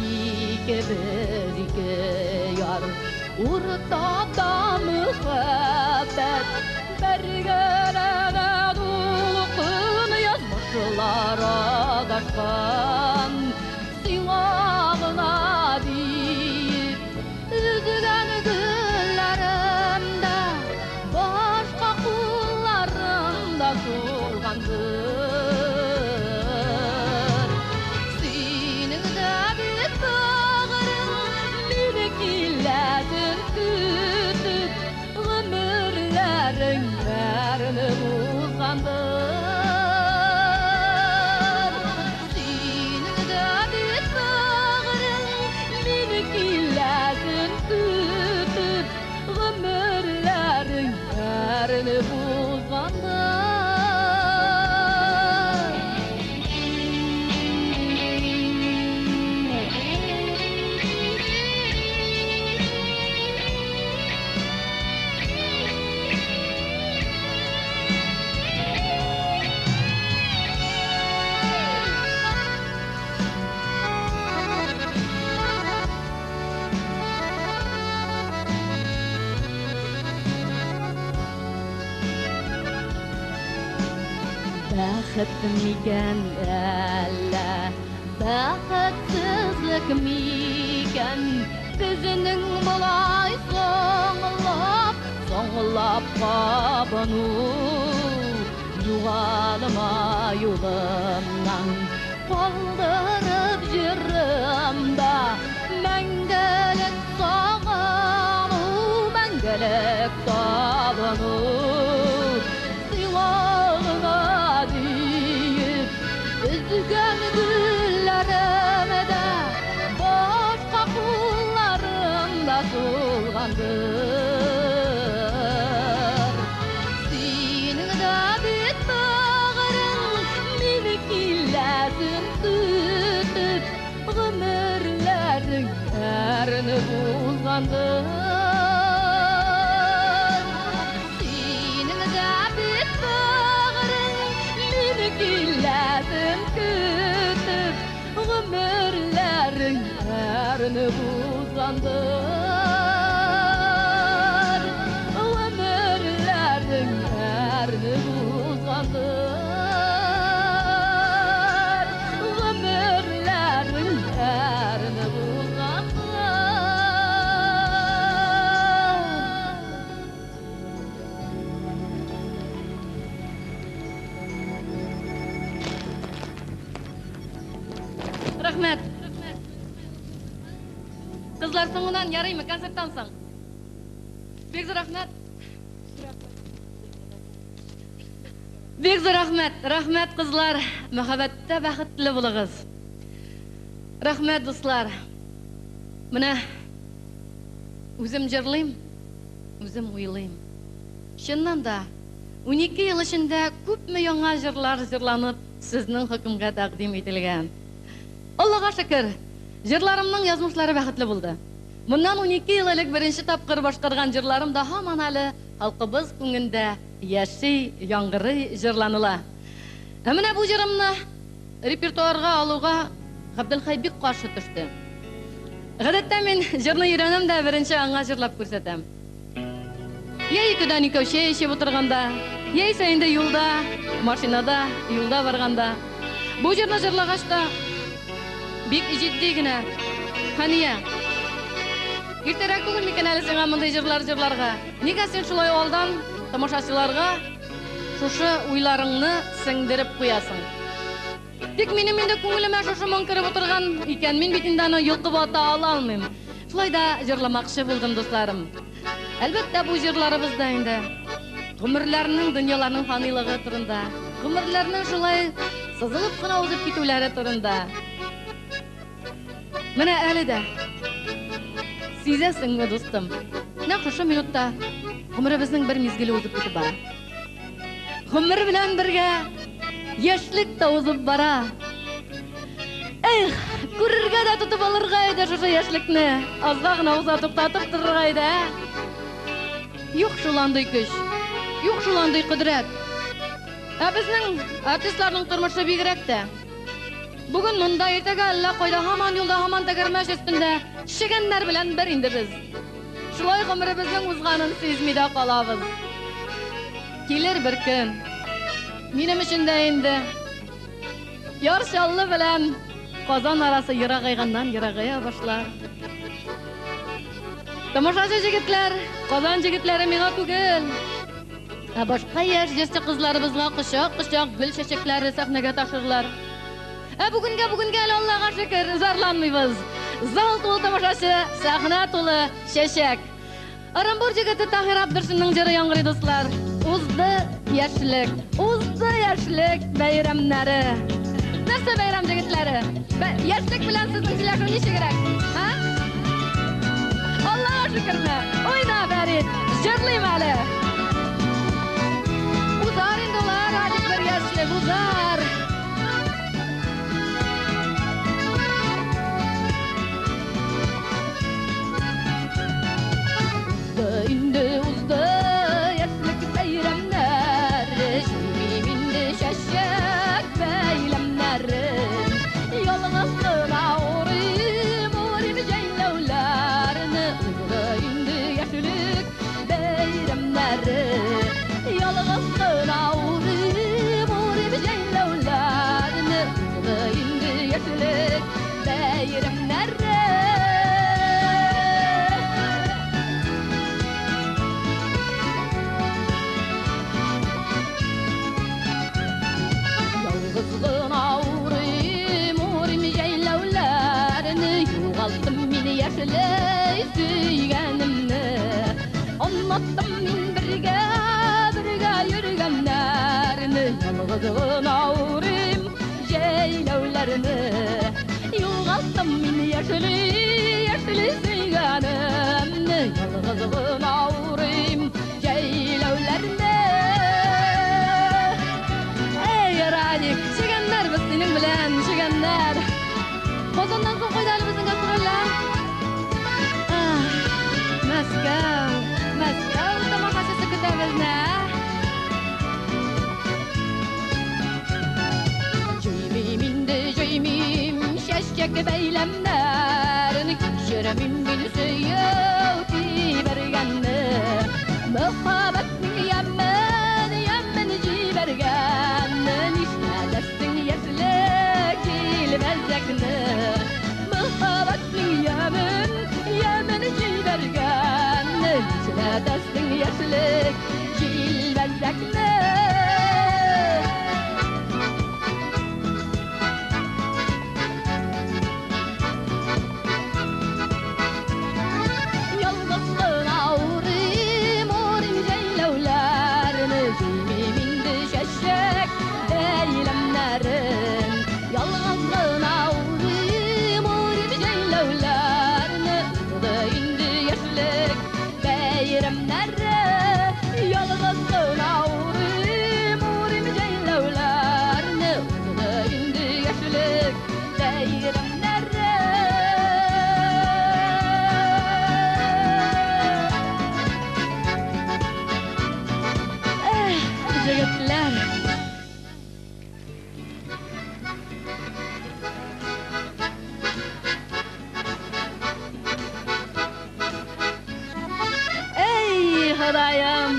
Икебез ике яр, уртада мөхәббәт, бер генә дулкын язмышлар адашкан. Сиңа гына дип өзгән гөлләрем дә башка кулларында сулгандыр. Синең дә бит бәгырең мине киләсен көтеп, гомерләрең әрнеп узгандыр. Синең дә бит бәгырең мине киләсен көтеп, гомерләрең әрнеп узгандыр. Бәхет микән әллә, бәхетсезлек микән? Безнең болай соңлап, соңлап кабыну. Югалма юлымнан, калдырып җырымда мәңгелек сагыну, мәңгелек табыну. Сиңа гына диеп өзгән гөлләрем дә башка кулларымда сулгандыр. Синең дә бит бәгырең мине киләсен көтеп, гомерләрең әрнеп узгандыр. Синең дә бит бәгырең мине киләсен көтеп, гомерләрең әрнеп узгандыр. Гомерләрең әрнеп узгандыр. Гомерләрең әрнеп узгандыр. Рәхмәт. Кызлар, соңыннан ярыймы, концерттан соң? Бик зур рәхмәт. Бик зур рәхмәт. Рәхмәт, кызлар. Мәхәббәттә бәхетле булыгыз. Рәхмәт, дуслар. Менә үзем җырлыйм, үзем уйлыйм. Чыннан да, 12 ел эчендә күпме яңа җырлар җырланып, сезнең хөкемгә тәкъдим ителгән. Аллага шөкер, җырларымның язмышлары бәхетле булды. Моннан 12 ел элек беренче тапкыр башкарган җырларым да һаман әле халкыбыз күңелендә яши, яңгырый, җырланыла. Ә менә бу җырымны репертуарга алуга Габделхәй бик каршы төште. Гадәттә мин җырны өйрәнәм дә беренче аңа җырлап күрсәтәм. Я икедән икәү чәй эчеп утырганда, яисә инде юлда, машинада, юлда барганда. Бу җырны җырлагач та бик җитди генә: Хәния, иртәрәк түгел микән әле сиңа мондый җырлар җырларга? Нигә син шулай алдан тамашачыларга шушы уйларыңны сеңдереп куясың? Тик минем инде күңелемә шушы моң кереп утырган икән, мин бит инде аны йолкып ата ала алмыйм. Шулай да җырламакчы булдым, дусларым. Әлбәттә, бу җырларыбыз да инде гомерләрнең, дөньяларның фанилыгы турында, гомерләрнең шулай сызылып кына узып китүләре турында. Менә әле дә сизәсеңме, дустым? Нәкъ шушы минутта гомеребезнең бер мизгеле узып китеп бара. Гомер белән бергә яшьлек тә узып бара. Эх, күрергә дә тотып алырга иде шушы яшьлекне. Азга гына уза туктатып торырга иде, ә? Юк шул андый көч, юк шул андый кодрәт. Ә безнең артистларның тормышы бигрәк тә. Бүген монда, иртәгә әллә кайда, һаман юлда, һаман тәгәрмәч өстендә чегәннәр белән бер инде без. Шулай гомеребезнең узганын сизми дә калабыз. Килер бер көн. Минем өчен дә инде Яр Чаллы белән Казан арасы ерагайганнан ерагая башлар. Тамашачы җегетләр, Казан җегетләре миңа түгел, ә башка яшь җырчы кызларыбызга кочак-кочак гөл чәчәкләре сәхнәгә ташырлар. Ә бүгенгә, бүгенгә әле Аллага шөкер, зарланмыйбыз. Зал тулы тамашачы, сәхнә тулы чәчәк. Орынбур җегете Таһир Абдыршинның җыры яңгырый, дуслар. Узды яшьлек, узды яшьлек бәйрәмнәре. Нәрсә бәйрәм җегетләре? Яшьлек белән сезнең сөйләшү ничегрәк? Һа? Аллага шөкерме? Уйна, Фәрит, җырлыйм әле. Узар инде улар, Алик, бер яшьлек, узар. Узды инде, узды яшьлек бәйрәмнәре, җыймыйм инде чәчәк бәйләмнәрен. Ялгыз гына урыйм, урыйм җәйләүләрне. Узды инде яшьлек бәйрәмнәре. Ялгыз гына урыйм җәйләүләрне. Югалттым мин яшьли, яшьли сөйгәнемне. Ялгыз гына урыйм җәйләүләрне. Эй, Радик, чегәннәр без синең белән, чегәннәр. Казаннан соң кайда әле безнең гастрольләр? Мәскәү, Мәскәү тамашачысы көтә безне, ә? Җыймыйм инде, җыймыйм чәчәк бәйләмнәрен, кичермим мин сөю тибәргәнне. Мәхәббәтнең ямен, ямен җибәргәнне, нишләтәсең яшьлек килмәзәкне. Мәхәббәтнең ямен, ямен җибәргәнне, нишләтәсең яшьлек килмәзәкне. Ялгыз гына урыйм, урыйм җәйләүләрне, җыймыйм инде чәчәк бәйләмнәрен. Ялгыз гына урыйм, урыйм җәйләүләрне, узды инде яшьлек бәйрәмнәре. Ялгыз гына урыйм, урыйм җәйләүләрне, узды инде яшьлек бәйрәмнәре. Эх, җегетләр. Эй, Ходаем!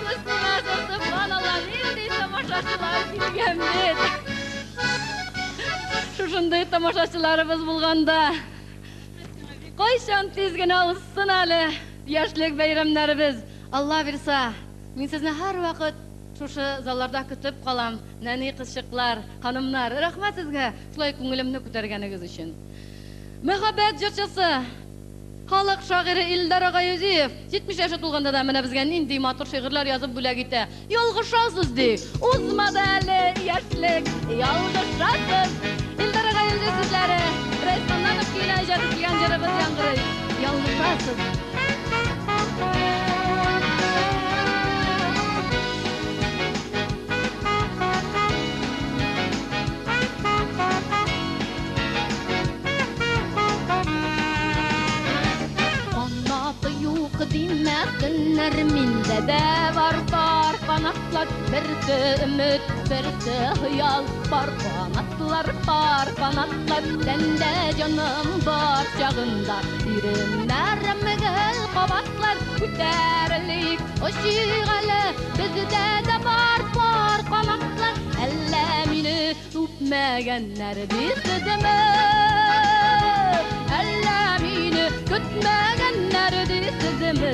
Күз тимәсен, сөбханалла, нинди тамашачылар килгән бит! Шушындый тамашачыларыбыз булганда, кайчан тиз генә узсын әле яшьлек бәйрәмнәребез. Алла бирса, мин сезне һәрвакыт шушы залларда көтеп калам, нәни кызчыклар, ханымнар. Рәхмәт сезгә шулай күңелемне күтәргәнегез өчен. Мәхәббәт җырчысы, халык шагыйре Илдар Ага Юзиев 70 яше тулганда да менә безгә нинди матур шигырьләр язып бүләк итә. Ялгышасыз ди. Узмады әле яшьлек, ялгышасыз. Илдар Ага Юзиев сүзләре, Рәис Маннанов көенә иҗат ителгән җырыбыз яңгырый. Ялгышасыз. Канаты юк димәсеннәр, миндә дә бар пар канатлар, берсе өмет, берсе хыял. Пар канатлар, пар канатлар, тәндә җаным бар чагында. Иреннәрем гел кабатлар, күтәрелик, очыйк әле, бездә дә бар пар канатлар. Әллә мине үпмәгәннәр дисезме? Әллә мине көтмәгәннәр дисезме?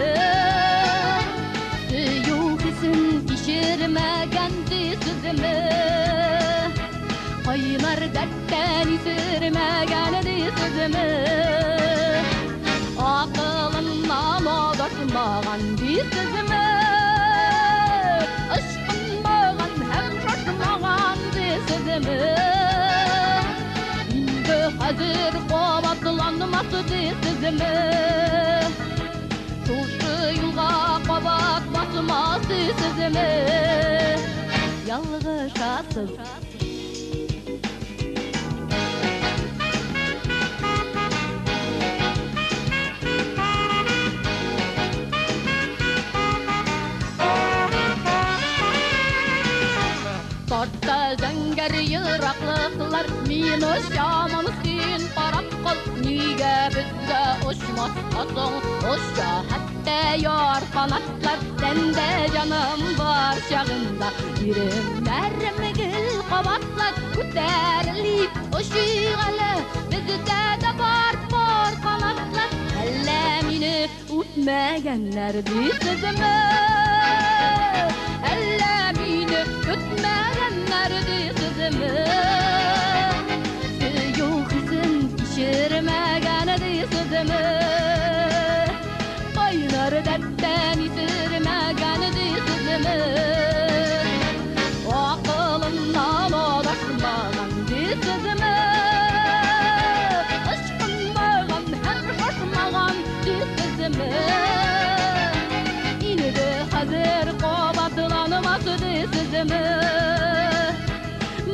Сөю хисен кичермәгән дисезме? Кайнар дәрттән исермәгән дисезме? Акылыннан адашмаган дисезме? Ышкынмаган һәм шашмаган дисезме? Инде хәзер кабатланмас дисезме? Шушы юлга кабат басмас дисезме? Ялгышасыз. Тарта зәңгәр ераклыклар, мин очамын, син карап кал. Нигә безгә очмаска соң? Оча хәтта яр канатлар, тәндә җаным бар чагында. Иреннәрем гел кабатлар, күтәрелик, очыйк әле, бездә дә бар пар канатлар. Әллә мине үпмәгәннәр дисезме? Әллә мине көтмәгәннәр дисезме? Сөю хисен кичермәгән дисезме? Кайнар дәрттән исермәгән дисезме? Акылыннан дисезме?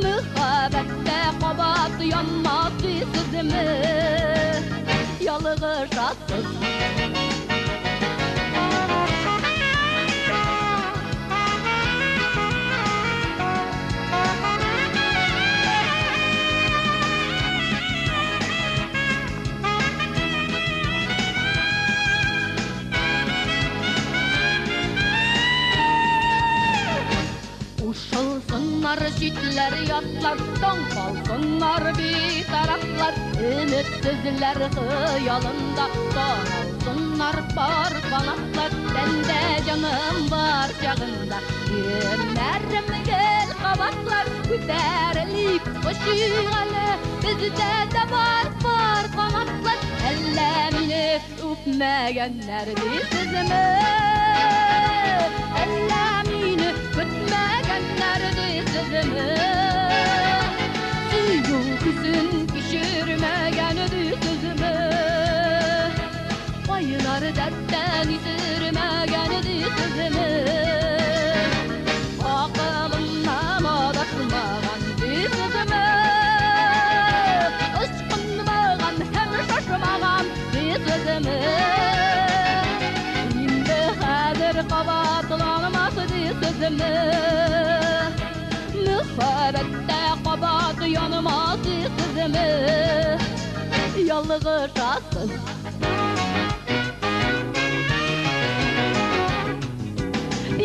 Мөхәббәттә кабат янмас дисезме? Ялгышасыз. Ушылсыннар читләр, ятлар, таң калсыннар битарафлар, өметсезләр хыялында таралсыннар пар канатлар, тәндә җаным бар чагында, көннәрем гел кабатлар, күтәрелик очыйк әле, бездә дә бар пар канатлар, әллә мине үпмәгәннәр дисезме? Әллә мине көтмәгәннәр дисезме? Сөю хисен кичермәгән дисезме? Кайнар дәрттән исермәгән дисезме? Акылымнан адашмаган дисезме? Ычкынмаган һәм шашмаган дисезме? Инде хәзер кабатланмас дисезме? Мөхәббәттә кабат янмас дисезме? Ялгышасыз.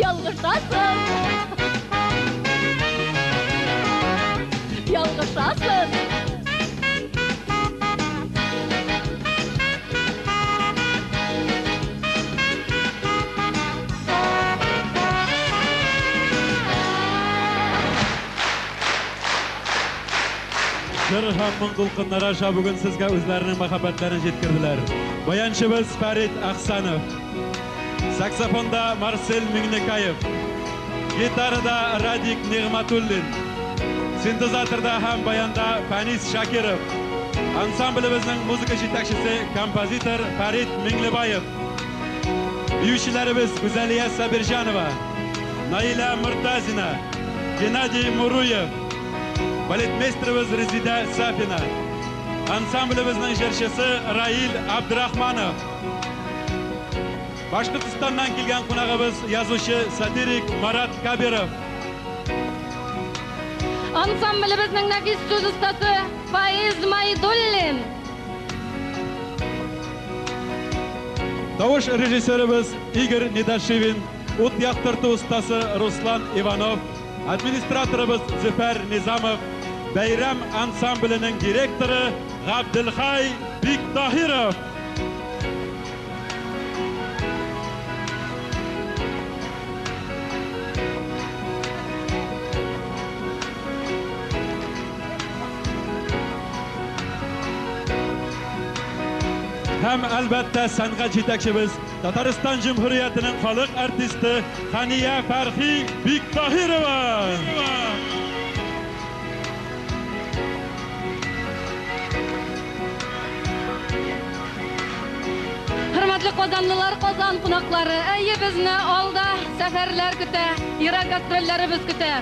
Ялгышасыз. Ялгышасыз. Җыр һәм моң дулкыннары аша бүген сезгә үзләренең мәхәббәтләрен җиткерделәр. Баянчыбыз Фәрит Ахсанов. Саксофонда Марсель Миңнекаев. Гитарада Радик Нигъматуллин. Синтезаторда һәм баянда Фәнис Шакиров. Ансамблебезнең музыка җитәкчесе композитор Фәрит Миңлебаев. Биючеләребез Гүзәлия Сабирҗанова, Наилә Мортазина, Геннадий Муруев, балетмейстерыбыз Резида Сафина, ансамблебезнең җырчысы Раил Абдрахманов. Башкортостаннан килгән кунагыбыз язучы сатирик Марат Кабиров. Ансамблебезнең нәфис сүз остасы Фаиз Майдуллин. Тавыш режиссерыбыз Игорь Недашивин, ут яктырту остасы Руслан Иванов, администраторыбыз Зөфәр Низамов, Бәйрәм ансамбленең директоры Габделхай Биктаһиров. Һәм әлбәттә сәнгать җитәкчебез Татарстан Җөмһүриятенең халык артисты Хания Фәрхи Биктаһирова. Хөрмәтле казанлылар, Казан кунаклары, әйе, безне алда сәфәрләр көтә, ерак гастрольләребез көтә.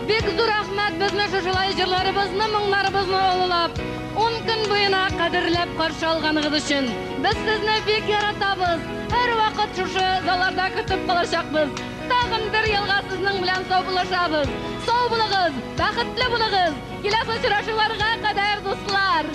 Бик зур рәхмәт безне шушылай җырларыбызны, моңнарыбызны олылап, 10 көн буена кадерләп каршы алганыгыз өчен. Без сезне бик яратабыз. Һәр вакыт шушы залларда көтеп калачакбыз. Тагын бер елга сезнең белән саубуллашабыз. Сау булыгыз, бәхетле булыгыз. Киләсе очрашуларга кадәр, дуслар.